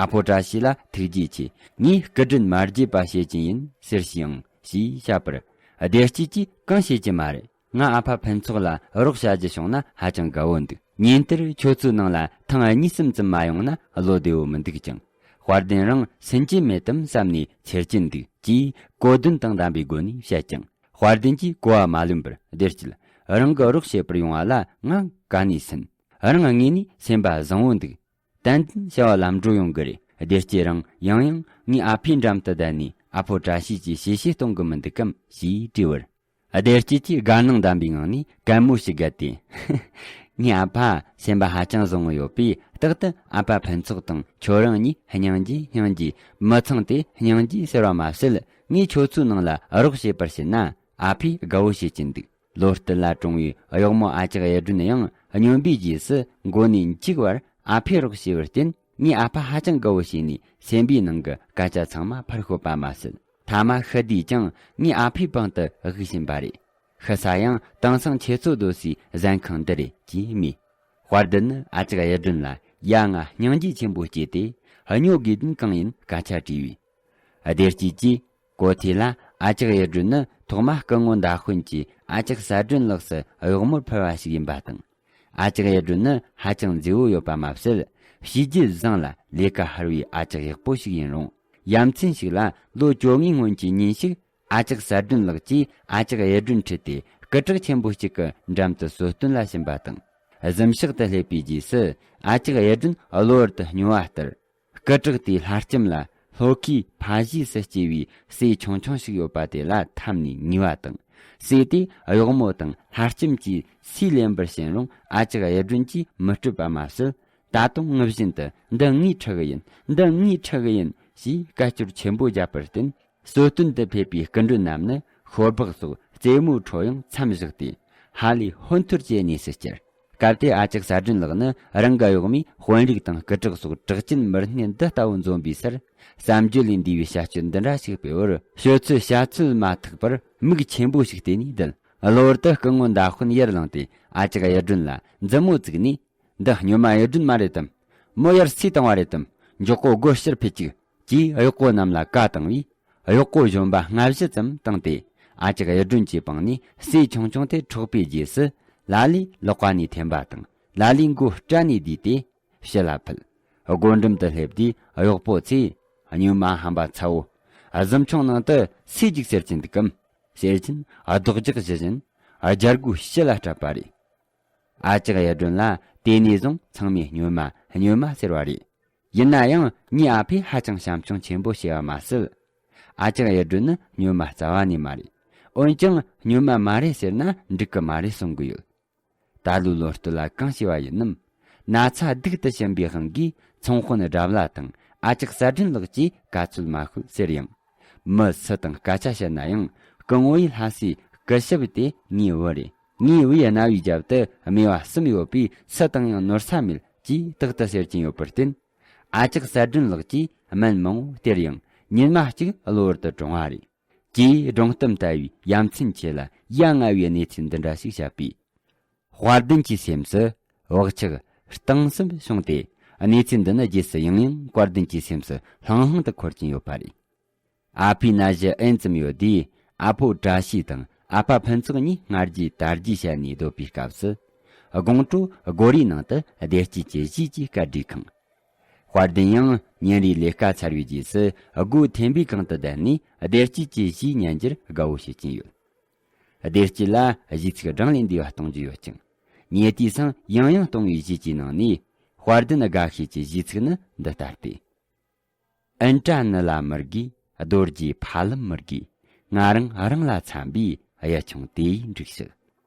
ཨ་ཕོ་བཀྲ་ཤིས་ལ་ཐུགས་རྗེ་ཆེ། ངས་སྐུ་དྲིན་མ་བརྗེད་པ་བྱེད་ཀྱི་ཡིན་ཟེར་ཞིང་ཞེས་བཤད་པར། བདེ་སྐྱིད་ཀྱིས་གང་བྱེད་ཀྱི་མ་རེད། ང་ཨ་ཕ་ཕུན་ཚོགས་ལ་རོགས་བྱ་རྒྱུ་བྱུང་ན་ཧ་ཅང་དགའ་བོ་འདུག་ཉིན་དེར་ཁྱོད་ཚོའི་ནང་ལ་ཐེངས་གཉིས་གསུམ་ཙམ་མ་ཡོང་ན་བློ་བདེ་བོ་མི་འདུག་ཅིང་། དཔལ་ལྡན་རང་སུན་གྱི་མེད་དམ་བསམ་ནས་འཚེར་གྱིན་འདུག་ཅེས་གོ་དོན་དང་ལྡན་པའི་སྒོ་ནས་བཤད་ཀྱང་། དཔལ་ལྡན་གྱིས་གོ་བ་མ་ལོན་པར། བདེ་སྐྱིད། རང་གི་རོགས་བྱེད་པར་ཡོང་བ་ལ་ང་ག་ནས་སུན། རང་དངོས་ནས་སེམས་པ་བཟང་བོ་འདུག་ཏན་ཏན་བྱ་བ་ལམ་འགྲོ་ཡོང་གི་རེད། བདེ་སྐྱིད་རང་ཡང་ཡང་ངའི་ཨ་ཕའི་འགྲམ་དུ་བསྡད་ནས་ཨ་ཕོ་བཀྲ་ཤིས་ཀྱིས་བྱས་བྱས་གཏོང་གི་མི་འདུག་གམ་ཞེས་དྲིས་པར། བདེ་སྐྱིད་ཀྱིས་དགའ་སྣང་ལྡན་པའི་ངང་ནས་གད་མོ་ཞིག་བགད་དེ། ངའི་ཨ་ཕ་སེམས་པ་ཧ་ཅང་བཟང་བོ་ཡོད་པས། རྟག་ཏུ་ཨ་ཕ་ཕུན་ཚོགས་དང་ཁྱོད་རང་གཉིས་སྙིང་རྗེ་སྙིང་རྗེ། མི་ཚང་སྟེ་སྙིང་རྗེ་ཟེར་བ་མ་ཟད། ངས་ཁྱོད་ཚོའི་ནང་ལ་རོགས་བྱེད་པར་བྱེད་ན་ཨ་ཕས་དགའ་བོ་བྱེད་ཀྱིན་འདུག་ལོ་སྟོད་ལ་གྲོངས་པའི་གཡོག་མོ་ཨ་ཅག་གཡུ་སྒྲོན་ཡང་སྨྱོན་པའི་རྗེས་སུ་མགོ་ནས་མཇུག་བར་ཨ་ཕས་རོགས་བྱས་པར་བརྟེན། ངའི་ཨ་ཕ་ཧ་ཅང་དགའ་བོ་བྱས་ནས་སེམས་པའི་ནང་གི་སྐད་ཆ་ཚང་མ་ཕར་ཤོད་པ་མ་ཟད། ཐ་མ་ཤི་དུས་ཀྱང་ངའི་ཨ་ཕའི་པང་དུ་བཞུགས་བཞིན་པ་རེད། ཤི་ས་ཡང་དེང་སང་ཁྱེད་ཚོ་སྡོད་སའི་ཟན་ཁང་འདི་རེད་ཅེས་སྨྲས། དཔལ་ལྡན་ནི་ཨ་ཅག་གཡུ་སྒྲོན་ལ་ཡ་ང་སྙིང་རྗེ་ཆེན་པོ་སྐྱེས་ཏེ། སྨྱོ་དགོས་དོན་གང་ཡིན་སྐད་ཆ་དྲིས་པས། བདེ་སྐྱིད་ཀྱིས། གོ་ཐོས་ལ་ཨ་ཅག་གཡུ་སྒྲོན་ནི་ཐོག་མ་སྐུ་ངོ་མདའ་དཔོན་གྱིས་ཨ་ཅག་གསལ་སྒྲོན་ལགས་སུ་གཡོག་མོར་ཕུལ་བ་ཞིག་ཡིན་པ་དང་། ཨ་ཅག་གཡུ་སྒྲོན་ནི་ཧ་ཅང་མཛེས་བོ་ཡོད་པ་མ་ཟད། བྱས་རྗེས་བཟང་ལ་ལས་ཀ་ཧུར་བའི་ཨ་ཅག་ཡག་པོ་ཞིག་ཡིན་རུང་། ཡ་མཚན་ཞིག་ལ་ལོ་བཅོ་ལྔའི་སྔོན་གྱི་ཉིན་ཞིག་ཨ་ཅག་གསལ་སྒྲོན་ལགས་ཀྱིས་ཨ་ཅག་གཡུ་སྒྲོན་ཁྲིད་དེ་སྐུ་དྲག་ཆེན་པོ་གཅིག་གི་འགྲམ་དུ་གསོལ་སྟོན་ལ་ཕྱིན་པ་དང་། གཟིམ་ཤག་ཏུ་སླེབས་པའི་རྗེས་སུ་ཨ་ཅག་གཡུ་སྒྲོན་གློ་བུར་དུ་སྨྱོ་བ་ལྟར། སྐུ་དྲག་དེའི་ལྷ་ལྕམ་ལ་ལྷོ་ཁའི་ཕ་གཞིས་སུ་སྐྱེས་པའི་སྲས་ཆུང་ཆུང་ཞིག་ཡོད་པ་དེ་ལ་འཐམས་ནས་ངུས་པ་དང་། སྲས་དེས་གཡོག་མོ་དང་ལྷ་ལྕམ་གྱིས་སུས་ལེན་པར་བྱིན་རུང་ཨ་ཅག་གཡུ་སྒྲོན་གྱིས་མི་སྤྲོད་པ་མ་ཟད། ད་དུང་ངུ་བཞིན་དུ་འདི་ངའི་ཁྲི་གི་ཡིན། འདི་ངའི་ཁྲི་གི་ཡིན་ཞེས་སྐད་ཅོར་ཆེན་པོ་བརྒྱབ་པར་བརྟེན། གསོལ་སྟོན་དུ་ཕེབས་པའི་སྐུ་མགྲོན་རྣམས་ནི་ཤོར་སྦག་སོགས་རྩེད་མོའི་ཁྲོད་ཡང་མཚམས་བཞག་སྟེ་ཧ་ལས་ཧོན་ཐོར་གྱི་གནས་སུ་གྱུར། སྐབས་དེར་ཨ་ཅག་གསལ་སྒྲོན་ལགས་ནི་རང་གི་གཡོག་མོས་དཔོན་རིགས་དང་སྐུ་དྲག་སོགས་གྲགས་ཅན་མི་སྣ་འདི་ལྟ་བུ་འཛོམས་པའི་སར་བསམ་བརྗོད་ལས་འདས་པའི་བྱ་སྤྱོད་འདི་འདྲ་ཞིག་སྤེལ་བར་ཤོད་ཚོད་བྱ་ཚོད་མ་ཐིག་པར་མིག་ཆེན་པོ་ཞིག་བལྟས་ནས་བསྡད། གློ་བུར་དུ་སྐུ་ངོ་མདའ་དཔོན་ཡར་ལངས་ཏེ་ཨ་ཅག་གཡུ་སྒྲོན་ལ་མཛུབ་མོ་བཙུགས་ནས། འདི་སྨྱོན་མ་གཡུ་སྒྲོན་མ་རེད་དམ། མོ་ཡར་སུས་བཏང་བ་རེད་དམ། མགྱོགས་པོ་སྒོ་ཕྱིར་ཕུད་ཅིག་ཅེས་གཡོག་པོ་རྣམས་ལ་བཀའ་བཏང་བས། གཡོག་པོ་གཞོན་པ་ལྔ་བཞི་ཙམ་བཏང་སྟེ་ཨ་ཅག་གཡུ་སྒྲོན་གྱི་པང་ནས་སྲས་ཆུང་ཆུང་དེ་འཕྲོག་པའི་རྗེས་སུ་ལ་ལས་ལག་པ་ནས་འཐེན་པ་དང་། ལ་ལས་མགོ་སྐྲ་ནས་བསྡུས་ཏེ་ཕྱི་ལ་ཕུད། སྒོ་འགྲམ་དུ་སླེབས་དུས་གཡོག་པོ་ཚོས། སྨྱོན་མ་ཧམ་པ་ཚ་བོ། གཟིམ་ཆུང་ནང་དུ་སུས་ཅིག་ཟེར་གྱིན་འདུག་གམ། ཟེར་གྱིན་རྡོག་རྒྱག་བྱེད་བཞིན་རྒྱལ་སྒོའི་ཕྱི་ལ་བྲབས་པ་རེད། ཨ་ཅག་གཡུ་སྒྲོན་ལ་དེ་ནས་བཟུང་ཚང་མས་སྨྱོན་མ་སྨྱོན་མ་ཟེར་བ་རེད། ཡིན་ན་ཡང་ངའི་ཨ་ཕས་ཧ་ཅང་བྱམས་སྐྱོང་ཆེན་པོ་བྱས་པ་མ་ཟད། ཨ་ཅག་གཡུ་སྒྲོན་ནི་སྨྱོན་མ་རྩ་བ་ནས་མ་རེད། འོན་ཀྱང་སྨྱོན་མ་མ་རེད་ཟེར་ན་འགྲིག་གི་མ་རེད་གསུང་གི་ཡོད། ད་ལོའི་ལོ་སྟོད་ལ་གང་བྱས་པ་ཡིན་ནམ། ན་ཚ་སྡུག་ཏུ་ཕྱིན་པའི་དབང་གིས་ཚོང་དཔོན་དགྲ་བླ་དང་ཨ་ཅག་གསལ་སྒྲོན་ལགས་ཀྱིས་ག་ཚོད་མ་ཤོད་ཟེར་ཡང་། མི་སུ་དང་སྐད་ཆ་བཤད་ན་ཡང་སྐུ་ངོ་ཡི་ལྷ་སའི་སྐུ་ཞབས་དེ་ངའི་བུ་རེད། ངའི་བུའི་རྣ་བའི་རྒྱབ་ཏུ་སྨེ་བ་གསུམ་ཡོད་པས་སུ་དང་ཡང་ནོར་ས་མེད་ཅེས་རྟག་ཏུ་ཟེར་གྱིན་ཡོད་པར་བརྟེན། ཨ་ཅག་གསལ་སྒྲོན་ལགས་ཀྱིས་སྨན་མང་བོ་སྟེར་ཡང་ཉིན་མ་གཅིག་གློ་བུར་དུ་གྲོངས་པ་རེད། ཅེས་སྒྲུང་གཏམ་ལྟ་བུའི་ཡ་མཚན་ཆེ་ལ་ཡ་ང་བའི་གནས་ཚུལ་འདི་འདྲ་ཞིག་བཤད་པས། དཔལ་ལྡན་གྱི་སེམས་སུ་བག་ཆགས་གཏིང་ཟབ་བྱུང་སྟེ། གནས་ཚུལ་འདི་ནི་རྗེས་སུ་ཡང་ཡང་དཔལ་ལྡན་གྱི་སེམས་སུ་ལྷང་ལྷང་དུ་འཁོར་གྱིན་ཡོད་པ་རེད། ཨ་ཕའི་ན་གཞི་ཨེན་ཙམ་ཡོད་དུས་ཨ་ཕོ་བཀྲ་ཤིས་དང་ཨ་ཕ་ཕུན་ཚོགས་གཉིས་སྔ་རྗེས་དར་རྒྱས་བྱས་ནས་སྡོད་པའི་སྐབས་སུ། དགོང་དྲོ་སྒོ་རའི་ནང་དུ་བདེ་སྐྱིད་ཀྱི་གཞས་ཀྱི་སྐད་སྒྲོས་ཁེངས། དཔལ་ལྡན་ཡང་ཉིན་རེའི་ལས་ཀ་ཚར་བའི་རྗེས་སུ་སྒོ་ཐེམ་པའི་སྒང་དུ་བསྡད་ནས་བདེ་སྐྱིད་ཀྱི་གཞས་ཉན་རྒྱུར་དགའ་བོ་བྱེད་ཀྱིན་ཡོད། བདེ་སྐྱིད་ལ་གཞས་ཚིག་བགྲང་ལས་འདས་པ་གཏོང་རྒྱུ་ཡོད་ཅིང་། ཉེ་དུས་སང་ཡང་ཡང་གཏོང་བའི་གཞས་ཀྱི་ནང་ནས་དཔལ་ལྡན་དགའ་ཤོས་ཀྱི་གཞས་ཚིག་ནི་འདི་ལྟ་སྟེ། ཨིན་ཏྲ་ནི་ལ་མི་དགོས། རྡོ་རྗེ་ཕ་ལམ་མི་དགོས། ང་རང་རང་ལ་འཚམ་པའི་གཡུ་ཆུང་དེ་ཡིས་འགྲིག་ཤག་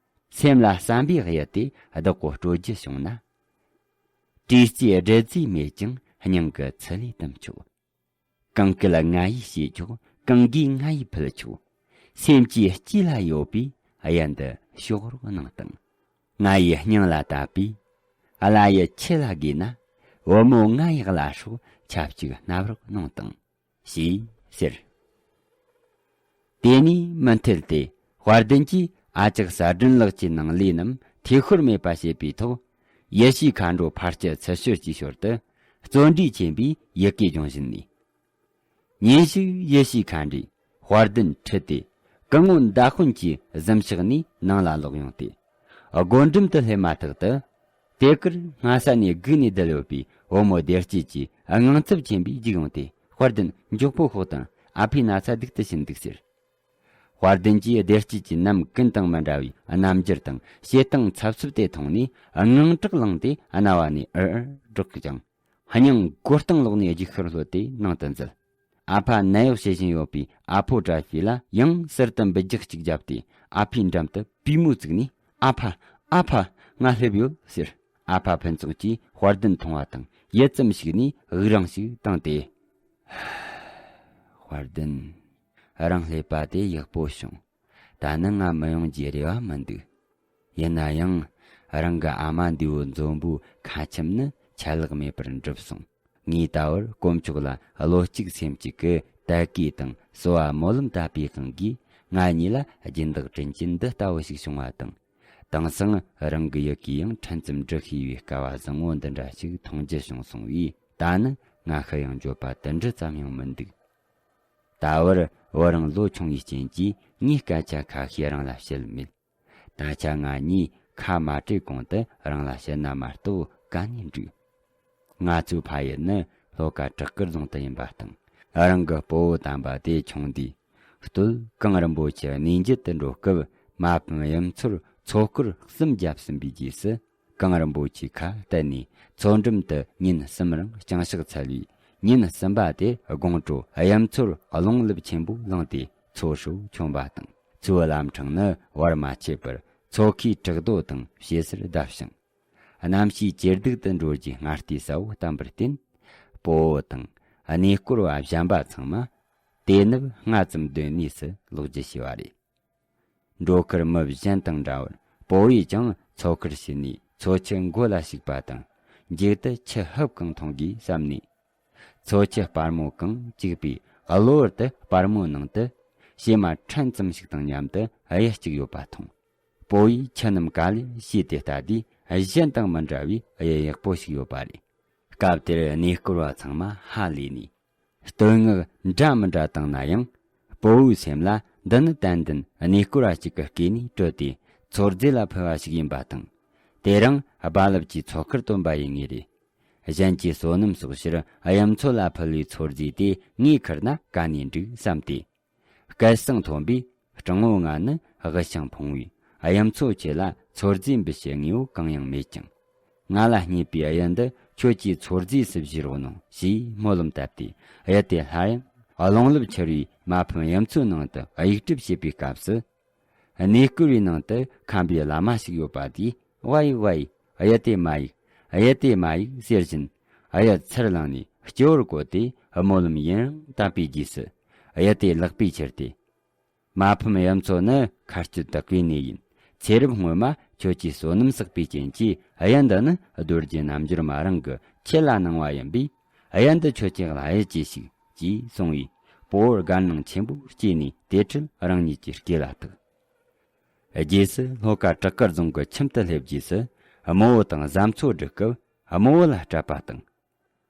སེམས་ལ་བསམ་པའི་གཡུ་དེ་བདག་གོ་སྤྲོད་རྒྱུ་བྱུང་ན། བྲེལ་ཟས་སྦྲུལ་རྫས་མེད་ཀྱང་སྙིང་གི་ཚུལ་ལས་དམ་ཆོག་གང་སྐད་ང་ཡིས་བྱེད་ཆོག་གང་གིས་ང་ཡིས་ཕུལ་ཆོག་སེམས་ཀྱི་དཀྱིལ་ལ་ཡོད་པའི་གཡུ་འདི་ཕྱོགས་རོགས་གནང་དང་། ང་ཡི་སྙིང་ལ་བཏབ་པས། བླ་ཡི་ཁྱི་ལ་དགོས་ན། བུ་མོ་ང་ཡི་བླ་སྲོག་ཆབས་ཅིག་བསྣབས་རོགས་གནང་དང་། ཞེས་ཟེར། དེ་ནས་མུ་མཐུད་དེ་ དཔལ་ལྡན་གྱིས་ཨ་ཅག་གསལ་སྒྲོན་ལགས་ཀྱི་ནང་ལས་རྣམས་ཐེ་ཤོར་མེད་པ་བྱེད་པའི་ཐོག་ཡེ་ཤུའི་མཁའ་འགྲོ་ཕར་སྐྱེལ་ཚུར་བྱོལ་གྱི་ཞོར་དུ། བརྩོན་འགྲུས་ཆེན་པོས་ཡི་གེ་སྦྱོང་བཞིན་ནས། ཉིན་ཞིག་ཡེ་ཤུའི་མཁའ་འགྲོས་དཔལ་ལྡན་ཁྲིད་དེ། སྐུ་ངོ་མདའ་དཔོན་གྱི་གཟིམ་ཤག་ནས་ནང་ལ་ལོག་ཡོང་སྟེ། སྒོ་འགྲམ་དུ་སླེབས་མ་ཐག་ཏུ། དེ་གར་སྔ་ས་ནས་སྒུག་ནས་བསྡད་ཡོད་པའི་བུ་མོ་བདེ་སྐྱིད་ཀྱིས་དངངས་འཚབ་ཆེན་པོས་རྒྱུགས་ཡོང་སྟེ། དཔལ་ལྡན་མགྱོགས་པོ་ཤོག་དང་། ཨ་ཕའི་ན་ཚ་སྡུག་ཏུ་ཕྱིན་འདུག་ཟེར། དཔལ་ལྡན་གྱིས་བདེ་སྐྱིད་ཀྱི་ནམ་ཀུན་དང་མི་འདྲ་བའི་རྣམ་འགྱུར་དང་བྱེད་སྟངས་འཚབ་འཚུབ་དེ་མཐོང་ནས། དངངས་སྐྲག་ལངས་ཏེ་རྣ་བ་ནས་ཨར་ཨར་སྒྲོག་ཀྱང་། སྙིང་མགོ་རྟིང་སློག་ནས་རྒྱུག་ཤར་ལྷོད་དེ་ནང་དུ་འཛུལ། ཨ་ཕ་ནད་གཡོག་བྱེད་བཞིན་ཡོད་པའི་ཨ་ཕོ་བཀྲ་ཤིས་ལ་ཡང་ཟུར་དུ་འབུད་རྒྱག་ཅིག་བརྒྱབ་སྟེ། ཨ་ཕའི་འགྲམ་དུ་པུས་མོ་བཙུགས་ནས། ཨ་ཕ། ཨ་ཕ། ང་སླེབས་ཡོད་ཟེར། ཨ་ཕ་ཕུན་ཚོགས་ཀྱིས་དཔལ་ལྡན་མཐོང་བ་དང་ཡུད་ཙམ་ཞིག་ནས་དབུགས་རིང་ཞིག་བཏང་སྟེ། དཔལ་ལྡན། རང་སླེབས་པ་དེ་ཡག་པོ་བྱུང་། ད་ནི་ང་མི་ཡོང་རྒྱུའི་རེ་བ་མི་འདུག། ཡིན་ན་ཡང་། རང་གི་ཨ་མ་འདས་པོ་འཛོམས་པོའི་ཁ་ཆེམས་ནི་ཆད་ལྷག་མེད་པར་འགྲུབ་སོང་། ངས་ད་བར་དཀོན་མཆོག་ལ་བློ་གཅིག་སེམས་གཅིག་གིས་དད་གུས་དང་གསོལ་བ་སྨོན་ལམ་བཏབ་པའི་དབང་གིས། ང་གཉིས་ལ་སྦྱིན་བདག་དྲིན་ཅན་འདི་ལྟ་བུ་ཞིག་བྱུང་བ་དང་། དེང་སང་རང་གི་ཡི་གེ་ཡང་ཕྲན་ཙམ་འབྲི་ཤེས་པའི་སྐལ་བ་བཟང་བོ་འདི་འདྲ་ཞིག་མཐོང་རྒྱུ་བྱུང་སོང་བས། ད་ནི་ང་ཤི་ཡང་འགྱོད་པ་དེ་འདྲ་ཙམ་ཡང་མི་འདུག། ད་བར་བུ་རང་ལོ་ཆུང་བའི་རྐྱེན་གྱིས་ངས་སྐད་ཆ་ཁ་ཤས་རང་ལ་བཤད་མེད། ད་ཆ་ང་གཉིས་ཁ་མ་བྲལ་གོང་དུ་རང་ལ་བཤད་ན་མ་གཏོགས་ག་ནས་འགྲིག། ང་ཚོའི་ཕ་ཡུལ་ནི་ལྷོ་ཁ་བྲག་དཀར་རྫོང་དུ་ཡིན་པ་དང་། རང་གི་སྤོ་བོ་དམ་པ་དེ་ཆུང་དུས་སྟོད་གངས་རིན་པོ་ཆེ་གནས་མཇལ་དུ་འགྲོ་སྐབས། མ་ཕམ་གཡུ་མཚོར་མཚོ་སྐོར་གསུམ་བརྒྱབ་ཟིན་པའི་རྗེས་སུ། གངས་རིན་པོ་ཆེའི་ཁ་གཏད་ནས་མཚོ་འགྲམ་དུ་ཉིན་གསུམ་རིང་ལྕང་ཤག་འཚལ་བས། ཉིན་གསུམ་པ་དེ་དགོང་དྲོ་གཡུ་མཚོར་རླུང་ལུབ་ཆེན་པོ་ལངས་ཏེ་མཚོ་ཧྲིལ་བོ་མཆོངས་པ་དང་། མཚོའི་ལམ་འཕྲང་ནི་བར་མ་ཆད་པར་མཚོ་ཁའི་བྲག་རྡོ་དང་བྱེ་སར་བརྡབས་ཤིང་། གནམ་གཤིས་ཇེ་སྡུག་ཏུ་འགྲོ་རྒྱུའི་སྔ་ལྟས་གསལ་བོ་བསྟན་པར་བརྟེན། སྤོ་བོ་དང་གནས་སྐོར་བ་གཞན་པ་ཚང་མ་དེ་ནུབ་སྔ་ཙམ་སྡོད་གནས་སུ་ལོག་རྒྱུ་བྱས་པ་རེད། འགྲོ་ཁར་མི་གཞན་དང་འདྲ་བར་སྤོ་བོས་ཀྱང་མཚོ་ཁར་ཕྱིན་ནས་མཚོ་ཆུ་མགོ་ལ་ཞིག་པ་དང་། མཇུག་ཏུ་ཆུ་ཧུབ་གང་འཐུང་དགོས་བསམ་ནས། མཚོ་ཆུ་སྤར་མོ་གང་བཅུག་པའི་གློ་བུར་དུ་སྤར་མོའི་ནང་དུ་བྱེ་མ་ཕྲན་ཙམ་ཞིག་དང་མཉམ་དུ་གཡུ་གཅིག་ཡོད་པ་མཐོང་། སྤོ་བོས་ཆུ་རྣམས་ག་ལེར་ཕྱིས་ཏེ་ལྟ་དུས། གཞན་དང་མི་འདྲ་བའི་གཡུ་ཡག་པོ་ཞིག་ཡོད་པ་རེད། སྐབས་དེར་གནས་སྐོར་བ་ཚང་མ་ཧ་ལས་ནས། བསྟོད་བསྔགས་འདྲ་མི་འདྲ་བཏང་ན་ཡང་། སྤོ་བོའི་སེམས་ལ་འདི་ནི་ཏན་ཏན་གནས་སྐོར་བ་གཅིག་གི་སྐེ་ནས་བྲོས་ཏེ་མཚོ་རྫས་ལ་ཕུལ་བ་ཞིག་ཡིན་པ་དང་། དེ་རིང་རྦ་རླབས་ཀྱིས་མཚོ་ཁར་བཏོན་པ་ཡིན་ངེས་རེད། གཞན་གྱི་བསོད་ནམས་གསོག་ཕྱིར་གཡུ་མཚོ་ལ་ཕུལ་བའི་མཚོ་རྫས་དེ་ངས་ཁུར་ན་ག་ནས་འགྲིག་བསམ་སྟེ། སྐད་གསང་མཐོན་པོས། སྤྲང་བོ་ང་ནི་དབུལ་ཞིང་ཕོངས་པས། གཡུ་མཚོ་ཁྱེད་ལ་མཚོ་རྫས་འབུལ་བྱེད་དངོས་པོ་གང་ཡང་མེད་ཀྱང་། ང་ལ་རྙེད་པའི་གཡུ་འདི་ཁྱོད་ཀྱིས་མཚོ་རྫས་སུ་བཞེས་རོགས་གནང་ཞེས་སྨོན་ལམ་བཏབ་སྟེ། གཡུ་དེ་སླར་ཡང་རླུང་ལུབ་འཕྱུར་བའི་མ་ཕམ་གཡུ་མཚོའི་ནང་དུ་གཡུག་སྒྲིབ་བྱེད་པའི་སྐབས་སུ། གནས་སྐོར་བའི་ནང་དུ་ཁམས་པའི་བླ་མ་ཞིག་ཡོད་པ་དེས། ཝའི་ཝའི། གཡུ་དེ་མ་གཡུག། གཡུ་དེ་མ་གཡུག་ཟེར་བཞིན། གཡུ་ཚུར་བླངས་ནས་སྤྱི་བོར་བཀོད་དེ་སྨོན་ལམ་ཡུན་རིང་བཏབ་པའི་རྗེས་སུ། གཡུ་དེ་ལག་པས་ཁྱེར་ཏེ། མ་ཕམ་གཡུ་མཚོ་ནི་མཁའ་སྤྱོད་དུ་བརྐོས་ནས་ཡིན། ཚེ་རབས་སྔོན་མ་ཁྱོད་ཀྱིས་བསོད་ནམས་བསགས་པའི་རྐྱེན་གྱིས། གཡུ་འདི་ནི་རྡོ་རྗེ་རྣལ་འབྱོར་མ་རང་གིས་ཁྱེད་ལ་གནང་བ་ཡིན་པས། གཡུ་འདི་ཁྱོད་ཀྱི་གཡུ་གྱིས་ཤིག་ཅེས་གསུངས་པས། སྤོ་བོར་དགའ་སྣང་ཆེན་པོ་སྐྱེས་ནས་དེ་འཕྲལ་རང་ཉིད་ཀྱི་སྐེ་ལ་བཏགས། རྗེས་སུ་ལྷོ་ཁ་བྲག་དཀར་རྫོང་གི་ཁྱིམ་དུ་སླེབས་རྗེས་སུ། རྨོ་བོ་དང་བཟའ་མཚོ་སྒྲིག་སྐབས་རྨོ་བོ་ལ་སྤྲད་པ་དང་།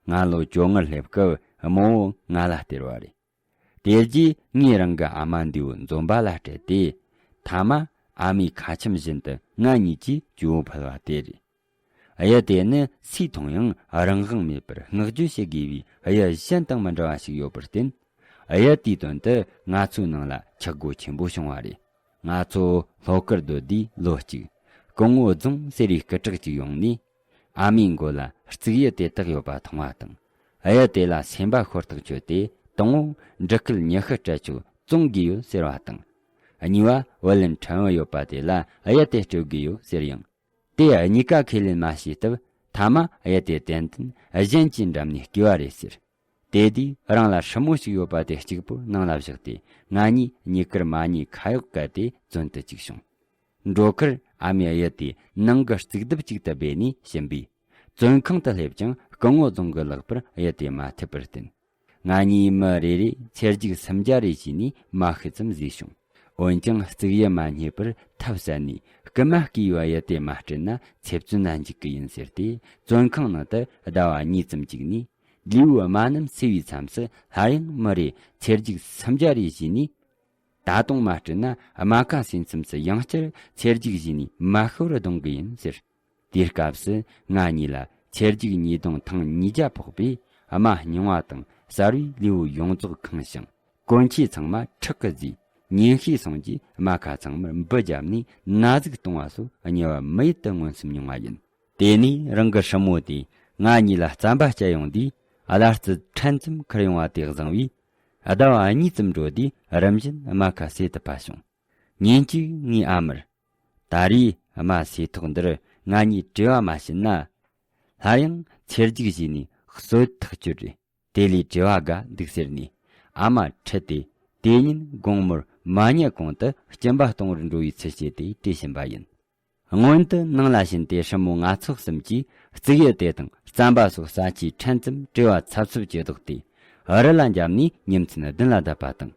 ང་ལོ་བཅོ་ལྔར་སླེབས་སྐབས་རྨོ་བོ་ང་ལ་སྟེར་བ་རེད། དེ་རྗེས་ངས་རང་གི་ཨ་མ་འདས་པོ་འཛོམས་པ་ལ་སྤྲད་དེ། མཐའ་མ་ཨ་མའི་ཁ་ཆེམས་བཞིན་དུ་ང་གཉིས་ཀྱིས་གཅིག་པུ་ཕུལ་བ་དེ་རེད། གཡུ་དེ་ནི་སུས་མཐོང་ཡང་རང་དབང་མེད་པར་བསྔགས་བརྗོད་བྱེད་དགོས་པའི་གཡུ་གཞན་དང་མི་འདྲ་བ་ཞིག་ཡོད་པར་བརྟེན། གཡུ་དེའི་དོན་དུ་ང་ཚོའི་ནང་ལ་ཆག་སྒོ་ཆེན་པོ་བྱུང་བ་རེད། ང་ཚོ་ལྷོ་ཁར་སྡོད་དུས་ལོ་གཅིག། སྐུ་ངོ་རྫོང་ཟེར་བའི་སྐུ་དྲག་ཅིག་ཡོང་ནས། ཨ་མའི་མགོ་ལ་རྩིག་གཡུ་དེ་དག་ཡོད་པ་མཐོང་བ་དང་། གཡུ་དེ་ལ་སེམས་པ་ཤོར་ཐག་ཆོད་དེ། དང་པོ་འབྲུ་སྐད་ཉི་ཤུ་སྤྲད་ཆོག་བཙོང་དགོས་ཡོད་ཟེར་བ་དང་། གཉིས་པ་བུ་ལོན་ཕྲན་བུ་ཡོད་པ་དེ་ལ་གཡུ་དེ་སྤྲོད་དགོས་ཡོད་ཟེར་ཡང་། དེ་གཉིས་ཀ་ཁས་ལེན་མ་བྱས་སྟབས། མཐའ་མ་གཡུ་དེ་ཏན་ཏན་གཞན་གྱི་འགྲམ་ནས་བརྐུས་པ་རེད་ཟེར། དེ་དུས་རང་ལ་སྲུ་མོ་ཞིག་ཡོད་པ་དེ་གཅིག་པུར་ནང་ལ་བཞག་སྟེ། ང་གཉིས་གཉིས་ཀར་མ་ཉེས་ཁ་གཡོག་བཀལ་ཏེ་བཙོན་དུ་བཅུག་བྱུང་། འགྲོ་ཁར་ཨ་མས་གཡུ་དེ་ནང་གི་རྩིག་ལྡེབས་གཅིག་ཏུ་སྦས་ནས་ཕྱིན་པས། བཙོན་ཁང་དུ་སླེབས་ཀྱང་སྐུ་ངོ་རྫོང་གི་ལག་པར་གཡུ་དེ་མ་ཐེབས་པར་བརྟེན། ང་གཉིས་མི་རེ་རེས་ཚེར་རྒྱུག་སུམ་བརྒྱ་རེ་བྱས་ནས་མ་ཤི་ཙམ་བཟས་བྱུང་། འོན་ཀྱང་གཙུག་ཡུལ་མ་རྙེད་པར་ཐབས་ཟད་ནས། རྐུན་མ་བརྐུས་པའི་ཡུལ་དེ་མ་སྤྲད་ན་ཚེ་བཙོན་ལ་འཇུག་གི་ཡིན་ཟེར་ཏེ། བཙོན་ཁང་ནང་དུ་ཟླ་བ་གཉིས་ཙམ་བཅུག་ནས། ལུས་པོ་དམའ་ནམ་སེལ་བའི་མཚམས་སུ། སླར་ཡང་མི་རེ་ཚེར་རྒྱུག་སུམ་བརྒྱ་རེ་བྱས་ནས། ད་དུང་མ་སྤྲད་ན་རྨ་ཁ་ཟིན་མཚམས་སུ་ཡང་བསྐྱར་ཚེར་རྒྱུག་བྱས་ནས་མ་ཤི་བར་རྡུང་གི་ཡིན་ཟེར། དེའི་སྐབས་སུ་ང་གཉིས་ལ་ཚེར་རྒྱུག་ཉེས་རྡུང་ཐེངས་ཉིས་བརྒྱ་ཕོག་པས། རྨ་རྙིང་བ་དང་གསར་བའི་ལུས་པོ་ཡོངས་རྫོགས་ཁེངས་ཤིང་། གོན་ཆས་ཚང་མ་ཁྲག་གིས་བཟོས། ཉེན་ཤས་སོང་རྗེས་རྨ་ཁ་ཚང་མར་འབུ་བརྒྱབ་ནས་ན་ཟུག་གཏོང་བ་སོགས་ཉེས་པ་མི་ཡུལ་དུ་མངོན་སུམ་མྱོང་བ་ཡིན། དེ་ནས་རང་གི་སྲིན་མོ་དེས་ང་གཉིས་ལ་རྩམ་པ་བསྐྱལ་ཡོང་དུས། བླ་རྩི་ཕྲན་ཙམ་ཁུར་ཡོང་བ་དེ་བཟང་བས། ཟླ་བ་གཉིས་ཙམ་འགྲོ་དུས་རིམ་བཞིན་རྨ་ཁ་སེལ་ཐུབ་པ་བྱུང་། ཉིན་གཅིག་ངའི་ཨ་མར། ད་རེས་རྨ་སེལ་ཐོག་འདིར་ང་གཉིས་བྲེལ་བ་མ་བྱེད་ན། སླར་ཡང་ཚེར་རྒྱུག་བྱས་ནས་གསོད་ཐག་གཅོད་རེད། དེ་ལས་བྲེལ་བ་དགའ་འདུག་ཟེར་ནས་ཨ་མ་ཁྲིད་དེ། དེ་ཉིན་དགོང་མོར་མ་ཉལ་གོང་དུ་སྐྱིན་པ་གཏོང་བར་འགྲོ་བའི་ཚུལ་བྱས་ཏེ་བྲོས་ཕྱིན་པ་ཡིན། སྔོན་དུ་ནང་ལ་ཕྱིན་ཏེ་སྲིན་མོ་ང་ཚོ་གསུམ་གྱིས་གཙུག་ཡུལ་དེ་དང་རྩམ་པ་སོགས་ཟ་ཆས་ཕྲན་ཙམ་བྲེལ་བ་འཚབ་འཚུབ་ཀྱིས་བཟློག་སྟེ་རི་ལ་འཇབ་ནས་ཉིན་མཚན་བདུན་ལ་བསྡད་པ་དང་།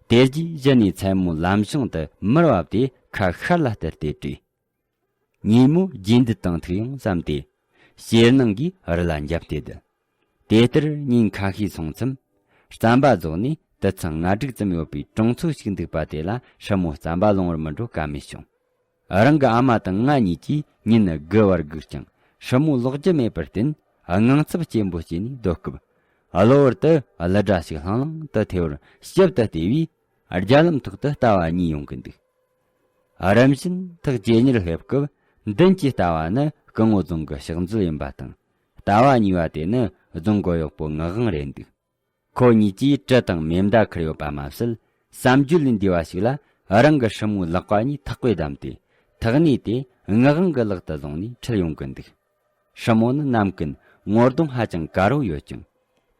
དེ་རྗེས་གཞི་ནས་མཚན་མོ་ལམ་བྱུང་དུ་མར་བབས་ཏེ་ཁ་ཤར་ལ་གཏད་དེ་བྲོས། ཉིན་མོ་རྗེས་འདེད་དང་ཐུག་ཡོང་བསམ་སྟེ། ཞེད་སྣང་གིས་རི་ལ་འཇབ་སྟེ་བསྡད། དེ་ལྟར་ཉིན་ཁ་ཤས་སོང་མཚམས། རྩམ་པ་རྫོགས་ནས་དུད་ཚང་ལྔ་དྲུག་ཙམ་ཡོད་པའི་གྲོང་ཚོ་ཞིག་འདུག་པ་དེ་ལ་སྲིན་མོ་རྩམ་པ་ལོང་བར་མི་འགྲོ་ཀ་མེད་བྱུང་། རང་གི་ཨ་མ་དང་ང་གཉིས་ཀྱིས་ཉིན་དགུ་བར་སྒུག་ཀྱང་སྲིན་མོ་ལོག་རྒྱུ་མེད་པར་བརྟེན། དངངས་འཚབ་ཆེན་པོ་སྐྱེས་ནས་སྡོད་སྐབས། གློ་བུར་དུ་གླུ་སྒྲ་ཞིག་ལྷང་ལྷང་དུ་ཐོས་པར་ཞིབ་ཏུ་བལྟས་པས། རྒྱ་ལམ་ཐོག་ཏུ་ལྟ་བ་གཉིས་ཡོང་གི་འདུག། རིམ་བཞིན་ཐག་ཇེ་ཉེར་སླེབས་སྐབས། མདུན་གྱི་ལྟ་བ་ནི་སྐུ་ངོ་རྫོང་གི་ཕྱག་མཛོད་ཡིན་པ་དང་། ལྟ་བ་གཉིས་པ་དེ་ནི་རྫོང་གི་གཡོག་པོ་ངག་དབང་རེད་འདུག། ཁོ་གཉིས་ཀྱིས་གྲི་དང་མེ་མདའ་ཁུར་ཡོད་པ་མ་ཟད། བསམ་བརྗོད་ལས་འདས་པ་ཞིག་ལ། རང་གི་སྲིན་མོའི་ལག་པ་གཉིས་ཐག་པས་བསྡམས་ཏེ། ཐག་སྣེ་དེ་ངག་དབང་གི་ལག་ཏུ་བཟུང་ནས་ཁྲིད་ཡོང་གི་འདུག། སྲིན་མོ་ནི་ནམ་རྒྱུན་ངོ་གདོང་ཧ་ཅང་དཀར་བོ་ཡོད་ཅིང་།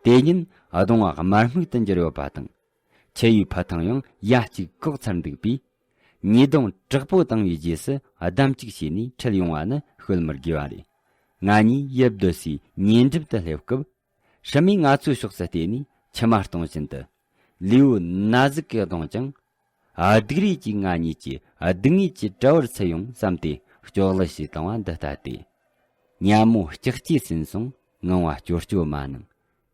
དེ་ཉིན་གདོང་བ་དམར་སྨུག་ཏུ་འགྱུར་ཡོད་པ་དང་། མཆེ་བའི་ཕུ་ཐུང་ཡང་ཡ་གཅིག་གོག་ཚར་འདུག་པས། ཉེས་རྡུང་དྲག་པོ་བཏང་བའི་རྗེས་སུ་ལྡབ་གཅིག་བྱས་ནས་ཁྲིད་ཡོང་བ་ནི་དཔེ་མི་དགེ་བ་རེད། ང་གཉིས་ཡུལ་སྡོད་སའི་ཉེ་འགྲམ་དུ་སླེབས་སྐབས། སྲིན་མོས་ང་ཚོའི་ཕྱོགས་སུ་བལྟས་ནས་མཆི་མ་གཏོང་བཞིན་དུ། ལུས་པོ་ན་ཟུག་གིས་གདུང་ཀྱང་། སྡུག་རུས་ཀྱིས་ང་གཉིས་ཀྱི་སྡུག་བསྔལ་གྱི་དགྲ་བོར་ཚུད་ཡོང་བསམ་སྟེ་སྐྱོ་གླུ་ཞིག་བཏང་བ་འདི་ལྟ་སྟེ། ཉ་མོ་ལྕགས་ཀྱུས་ཟིན་སོང་། ངང་བ་སྐྱོ་སྐྱོ་མ་གནང་།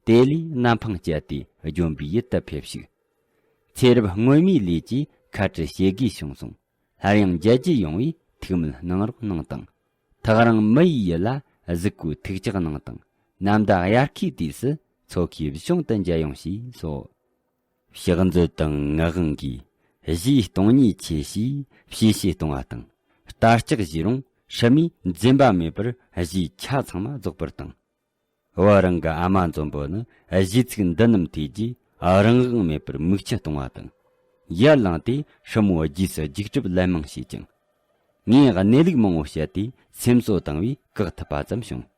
དེ་ལས་ནམ་འཕང་བཅད་དེ་ལྗོན་པའི་ཡུལ་དུ་ཕེབས་ཤིག། ཚེ་རབས་སྔོན་མའི་ལས་ཀྱིས་ཁ་བྲལ་བྱེད་དགོས་བྱུང་སོང་། སླར་ཡང་མཇལ་རྒྱུ་ཡོང་བས་ཐུགས་སྨོན་གནང་རོགས་གནང་དང་། ཐག་རིང་མི་ཡི་ཡུལ་ལ་གཟིགས་སྐུ་ཐུགས་ཅག་གནང་དང་། ནམ་ཟླ་དབྱར་ཁའི་དུས་སུ་མཚོ་ཁའི་གཞུང་དུ་མཇལ་ཡོང་ཞེས་སོ། ཕྱག་མཛོད་དང་ངག་དབང་གིས་གཞས་གཏོང་ཉེས་ཆེ་ཞེས་བཤད་བཤད་གཏོང་བ་དང་། རྟ་ལྕག་བཞེས་རུང་སྲིན་མོས་འཛེམ་པ་མེད་པར་གཞས་ཆ་ཚང་མ་རྫོགས་པར་བཏང་། བུ་རང་གི་ཨ་མ་འཛོམས་པོ་ནི་གཞས་ཚིག་འདི་རྣམས་ཐོས་རྗེས་རང་དབང་མེད་པར་མིག་ཆུ་གཏོང་བ་དང་། ཡར་ལངས་ཏེ་སྲིན་མོའི་རྗེས་སུ་རྒྱུག་གྲབས་ལན་མང་བྱས་ཀྱང་། ངས་གནས་ལུགས་མང་བོ་བཤད་དེ་སེམས་གསོ་བཏང་བས་བཀག་ཐུབ་པ་ཙམ་བྱུང་།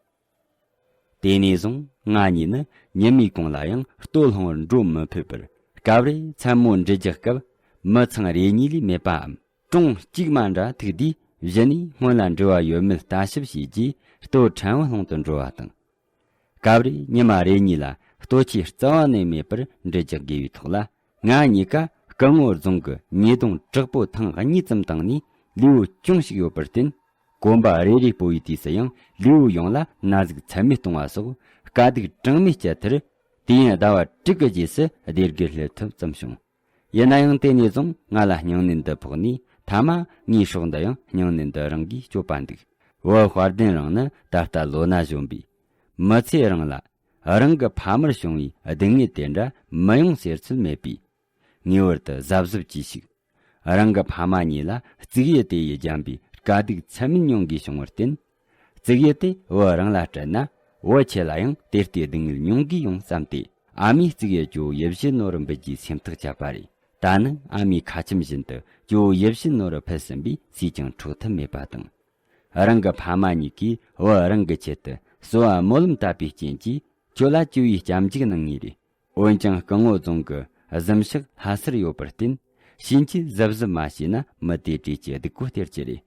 དེ་ནས་བཟུང་ང་གཉིས་ནི་ཉི་མའི་གུང་ལ་ཡང་ལྟོ་སློང་བར་འགྲོ་མི་ཕོད་པར། སྐབས་རེ་མཚན་མོ་འབྲི་རྒྱག་སྐབས་མི་ཚང་རེ་གཉིས་ལས་མེད་པའམ། གྲོང་གཅིག་མ་འདྲ་ཐུག་དུས་གཞི་ནས་སྔོན་ལ་འབྲི་བ་ཡོད་མེད་ལྟ་ཞིབ་བྱས་རྗེས་ལྟོ་ཕྲན་བུ་སློང་དུ་འགྲོ་བ་དང་། སྐབས་རེ་ཉི་མ་རེ་གཉིས་ལ་ལྟོ་ཆས་རྩ་བ་ནས་མེད་པར་འབྲི་རྒྱག་དགོས་པའི་ཐོག་ལ། ང་གཉིས་ཀ་སྐུ་ངོ་རྫོང་གི་ཉེས་རྡུང་དྲག་པོ་ཐེངས་གཉིས་ཙམ་བཏང་ནས་ལུས་པོ་གྱོང་ཞིག་ཡོད་པར་བརྟེན། གོམ་པ་རེ་རེ་སྤོ་བའི་དུས་སུ་ཡང་ལུས་པོ་ཡོངས་ལ་ན་ཟུག་ཚད་མེད་གཏོང་བ་སོགས་དཀའ་སྡུག་གྲངས་མེད་སྤྱད་མཐར། དུས་ཡུན་ཟླ་བ་དྲུག་གི་རྗེས་སུ་སྡེ་དགེར་སླེབས་ཐུབ་ཙམ་བྱུང་། ཡིན་ན་ཡང་དེ་ནས་བཟུང་ང་ལ་སྨྱུང་གནས་འདི་ཕོག་ནས། མཐའ་མ་ངའི་སྲོག་འདི་ཡང་སྨྱུང་གནས་འདི་རང་གིས་གཅོད་པ་འདུག། བུ་དཔལ་ལྡན་རང་ནི་ད་ལྟ་ལོ་ན་གཞོན་པས། མི་ཚེ་རིང་ལ་རང་གི་ཕ་མར་བྱུང་བའི་སྡུག་བསྔལ་དེ་འདྲ་མི་ཡོང་ཟེར་ཚུལ་མེད་པས། ངེས་པར་དུ་གཟབ་གཟབ་གྱིས་ཤིག། རང་གི་ཕ་མ་གཉིས་ལ་གཙུག་ཡུལ་དེ་ཡི་རྒྱལ་པོའི་དཀའ་སྡུག་ཚད་མེད་མྱོང་དགོས་བྱུང་བར་བརྟེན། གཙུག་ཡུལ་དེ་བུ་རང་ལ་སྤྲད་ན། བུ་ཁྱེད་ལ་ཡང་དེ་ལྟའི་སྡུག་བསྔལ་མྱོང་དགོས་ཡོང་བསམ་སྟེ། ཨ་མས་གཙུག་ཡུལ་ཇོ་བོ་ཡིད་བཞིན་ནོར་བུར་འབུལ་རྒྱུའི་སེམས་ཐག་བཅད་པ་རེད། ད་ནི་ཨ་མའི་ཁ་ཆེམས་བཞིན་དུ་ཇོ་བོ་ཡིད་བཞིན་ནོར་བུར་ཕུལ་ཟིན་པས་སུས་ཀྱང་འཕྲོག་ཐབས་མེད་པ་དང་། རང་གི་ཕ་མ་གཉིས་ཀྱིས་བུ་རང་གི་ཆེད་དུ་གསོལ་བ་སྨོན་ལམ་བཏབ་པའི་རྐྱེན་གྱིས། ཁྱོད་ལ་སྤྱི་བོའི་སྐྱབས་འཇུག་གནང་ངེས་རེད། འོན་ཀྱང་སྐུ་ངོ་རྫོང་གི་གཟིམ་ཤག་ལྷ་སར་ཡོད་པར་བརྟེན། ཕྱིན་ཆད་གཟབ་གཟབ་མ་བྱས་ན་མི་དེ་བྲོས་ཀྱི་སྡུག་གོ་སྟེར་གྱི་རེད།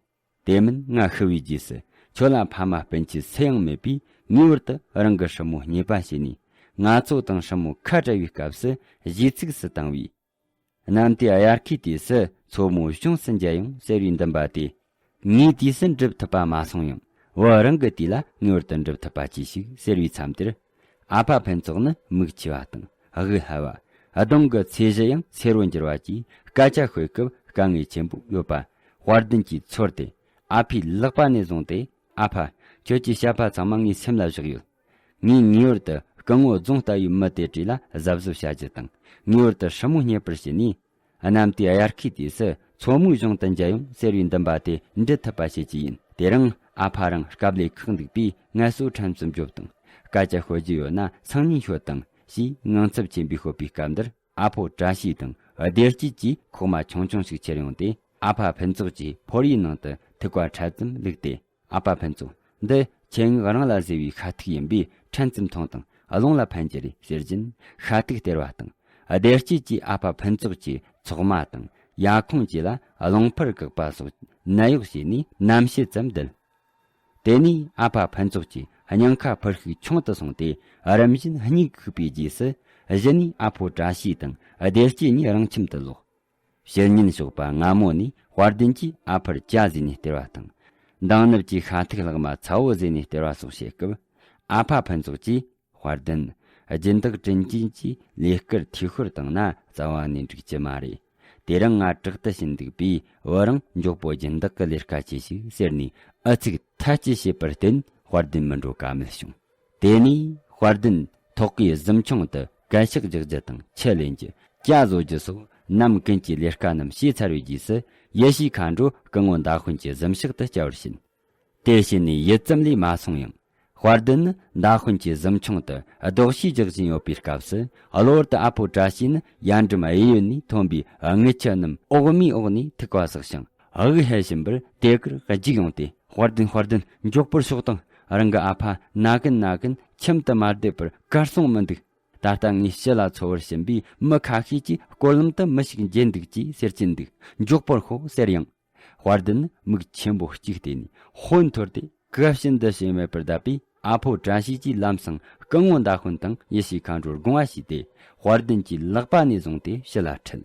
དེ་མིན་ང་ཤི་བའི་རྗེས་སུ་ཁྱོད་ལ་ཕ་མ་སྤུན་མཆེད་སུ་ཡང་མེད་པས། ངེས་པར་དུ་རང་གི་སྲིན་མོ་རྙེད་པ་བྱས་ནས། ང་ཚོ་དང་སྲིན་མོ་ཁ་བྲལ་བའི་སྐབས་སུ་གཞས་ཚིག་སུ་བཏང་བའི། གནམ་དེའི་དབྱར་ཁའི་དུས་སུ་མཚོ་མོ་ཅུང་ཟད་འཇའ་ཡོང་ཟེར་བའི་འདུན་པ་དེ། ངའི་དུས་སུ་འགྲུབ་ཐུབ་པ་མ་སོང་ཡང་བུ་རང་གི་དུས་ལ་ངེས་པར་དུ་འགྲུབ་ཐུབ་པ་ཅིག་ཞིག་ཟེར་བའི་མཚམས་དེར། ཨ་ཕ་ཕུན་ཚོགས་ནི་མིག་ཆེ་བ་དང་དབུས་ལྷ་བ། གདོང་གི་ཚད་གཞི་ཡང་སེར་བོ་འགྱུར་བ་གྱིས་སྐད་ཆ་ཤོད་སྐབས་དཀའ་ངལ་ཆེན་པོ་ཡོད་པ། དཔལ་ལྡན་གྱིས་ཚོར་ཏེ། ཨ་ཕའི་ལག་པ་ནས་བཟུང་སྟེ། ཨ་ཕ། ཁྱོད་ཀྱི་བཤད་པ་ཚང་མ་ངའི་སེམས་ལ་བཞག་ཡོད། ངས་ངེས་པར་དུ་སྐུ་ངོ་རྫོང་ལྟ་བུའི་མི་དེ་བྲོས་ལ་གཟབ་གཟབ་བྱ་རྒྱུ་དང་། ངེས་པར་དུ་སྲུ་མོ་རྙེད་པར་བྱས་ནས། གནམ་དེའི་དབྱར་ཁའི་དུས་སུ་མཚོ་མོའི་གཞུང་དུ་འཇའ་ཡོང་ཟེར་བའི་འདུན་པ་དེ་འགྲུབ་ཐུབ་པ་བྱེད་ཀྱི་ཡིན། དེ་རིང་ཨ་ཕ་རང་དཀའ་ལས་ཁག་འདུག་པས་ངལ་གསོ་ཕྲན་ཙམ་རྒྱོབ་དང་། སྐད་ཆ་ཤོད་རྒྱུ་ཡོད་ན་སང་ཉིན་ཤོད་དང་ཞེས་ངང་ཚབ་ཆེན་པོས་ཤོད་པའི་སྐབས་འདིར། ཨ་ཕོ་བཀྲ་ཤིས་དང་བདེ་སྐྱིད་ཀྱིས་ཁོག་མ་ཆུང་ཆུང་ཞིག་ཁྱེར་ཡོང་སྟེ། ཨ་ཕ་ཕུན་ཚོགས་ཀྱི་ཕོར་བའི་ནང་དུ་ཐུག་པ་འཕྲལ་ཙམ་བླུགས་ཏེ། ཨ་ཕ་ཕུན་ཚོགས། འདི་ཁྱེད་ངག་རང་ལ་བཟོས་པའི་ཤ་ཐུག་ཡིན་པས་ཕྲན་ཙམ་འཐུང་དང་རླུང་ལ་ཕན་གྱི་རེད་ཟེར་བཞིན་ཤ་ཐུག་སྟེར་བ་དང་། བདེ་སྐྱིད་ཀྱིས་ཨ་ཕ་ཕུན་ཚོགས་ཀྱི་ཚོགས་མ་དང་ཡ་ཁོང་བཅས་ལ་རླུང་འཕུར་བཀག་པ་སོགས་ནད་གཡོག་བྱས་ནས་རྣམ་ཤེས་ཙམ་བསྡད། དེ་ནས་ཨ་ཕ་ཕུན་ཚོགས་ཀྱི་སྙིང་ཁ་ཕུར་ཤུགས་ཆུང་དུ་སོང་སྟེ། རིམ་བཞིན་གཉིད་ཁུག་པའི་རྗེས་སུ་གཞི་ནས་ཨ་ཕོ་བཀྲ་ཤིས་དང་བདེ་སྐྱིད་གཉིས་རང་ཁྱིམ་དུ་ལོག། ཕྱི་ཉིན་ཞོགས་པ་སྔ་མོ་ནས་དཔལ་ལྡན་གྱིས་ཨ་ཕར་ཇ་བཟོས་ནས་སྟེར་བ་དང་། འདང་ནུབ་ཀྱི་ཤ་ཐུག་ལྷག་མ་ཚ་བོ་བཟོས་ནས་སྟེར་བ་སོགས་བྱེད་སྐབས། ཨ་ཕ་ཕུན་ཚོགས་ཀྱིས། དཔལ་ལྡན། སྦྱིན་བདག་དྲིན་ཅན་གྱིས་ལས་སྐལ་འཐུས་ཤོར་བཏང་ན་རྩ་བ་ནས་འགྲིག་གི་མ་རེད། དེ་རིང་ང་དྲག་ཏུ་ཕྱིན་འདུག་པས་བུ་རང་མགྱོགས་པོ་སྦྱིན་བདག་གི་ལས་ཀ་བྱོས་ཤིག་ཟེར་ནས་ཨུ་ཚུགས་ཐལ་སྐྱེ་བྱས་པར་བརྟེན་དཔལ་ལྡན་མི་འགྲོ་ཀ་མེད་བྱུང་། དེ་ནས་དཔལ་ལྡན་ཐོག་གི་གཟིམ་ཆུང་དུ་གད་ཕྱགས་རྒྱག་རྒྱུ་དང་ཆུ་ལེན་རྒྱུ། ཇ་བཟོ་རྒྱུ་སོགས་ནམ་ཀུན་གྱི་ལས་ཀ་རྣམས་བྱས་ཚར་བའི་རྗེས་སུ། ཡེ་ཤེས་མཁའ་འགྲོ་སྐུ་ངོ་མདའ་དཔོན་གྱི་གཟིམ་ཤག་ཏུ་བཅར་བར་ཕྱིན། དེ་བྱས་ནས་ཡུད་ཙམ་ལས་མ་སོང་ཡང་། དཔལ་ལྡན་ནི་མདའ་དཔོན་གྱི་གཟིམ་ཆུང་དུ་རྡོག་གཞུས་རྒྱག་བཞིན་ཡོད་པའི་སྐབས་སུ། གློ་བུར་དུ་ཨ་ཕོ་བཀྲ་ཤིས་ནི་ཡར་འགྲམ་གཡས་གཡོན་ནས་ཐོན་པའི་རྔུལ་ཆུ་རྣམས་འོག་མའི་འོག་ནས་ཐིགས་པ་ཟག་ཞིང་། དབུགས་ཧལ་བཞིན་པར་དེ་ཀར་རྒྱུགས་ཡོང་སྟེ། དཔལ་ལྡན། དཔལ་ལྡན། མགྱོགས་པོར་ཤོག་དང་། རང་གི་ཨ་ཕ་ན་གིན་ན་གིན་ཁྱིམ་དུ་མ་བསྡད་པར་གར་སོང་མི་འདུག། ད་ལྟ་ངས་ཕྱི་ལ་འཚོ་བར་ཕྱིན་པས་མི་ཁ་ཤས་ཀྱིས་སྐོར་ལམ་དུ་མི་ཞིག་མཇལ་འདུག་ཅེས་ཟེར་གྱིན་འདུག། མགྱོགས་པོར་ཤོག་ཟེར་ཡང་། དཔལ་ལྡན་ནི་མིག་ཆེན་པོ་གཅིག་བལྟས་ནས་ཧོན་འཐོར་ཏེ་ག་བྱིན་འདི་བྱིན་མེད་པར་བསྡད་པས། ཨ་ཕོ་བཀྲ་ཤིས་ཀྱིས་ལམ་སང་སྐུ་ངོ་མདའ་དཔོན་དང་ཡེ་ཤེས་མཁའ་འགྲོར་དགོངས་པ་ཞུས་ཏེ། དཔལ་ལྡན་གྱི་ལག་པ་ནས་བཟུང་སྟེ་ཕྱི་ལ་ཁྲིད།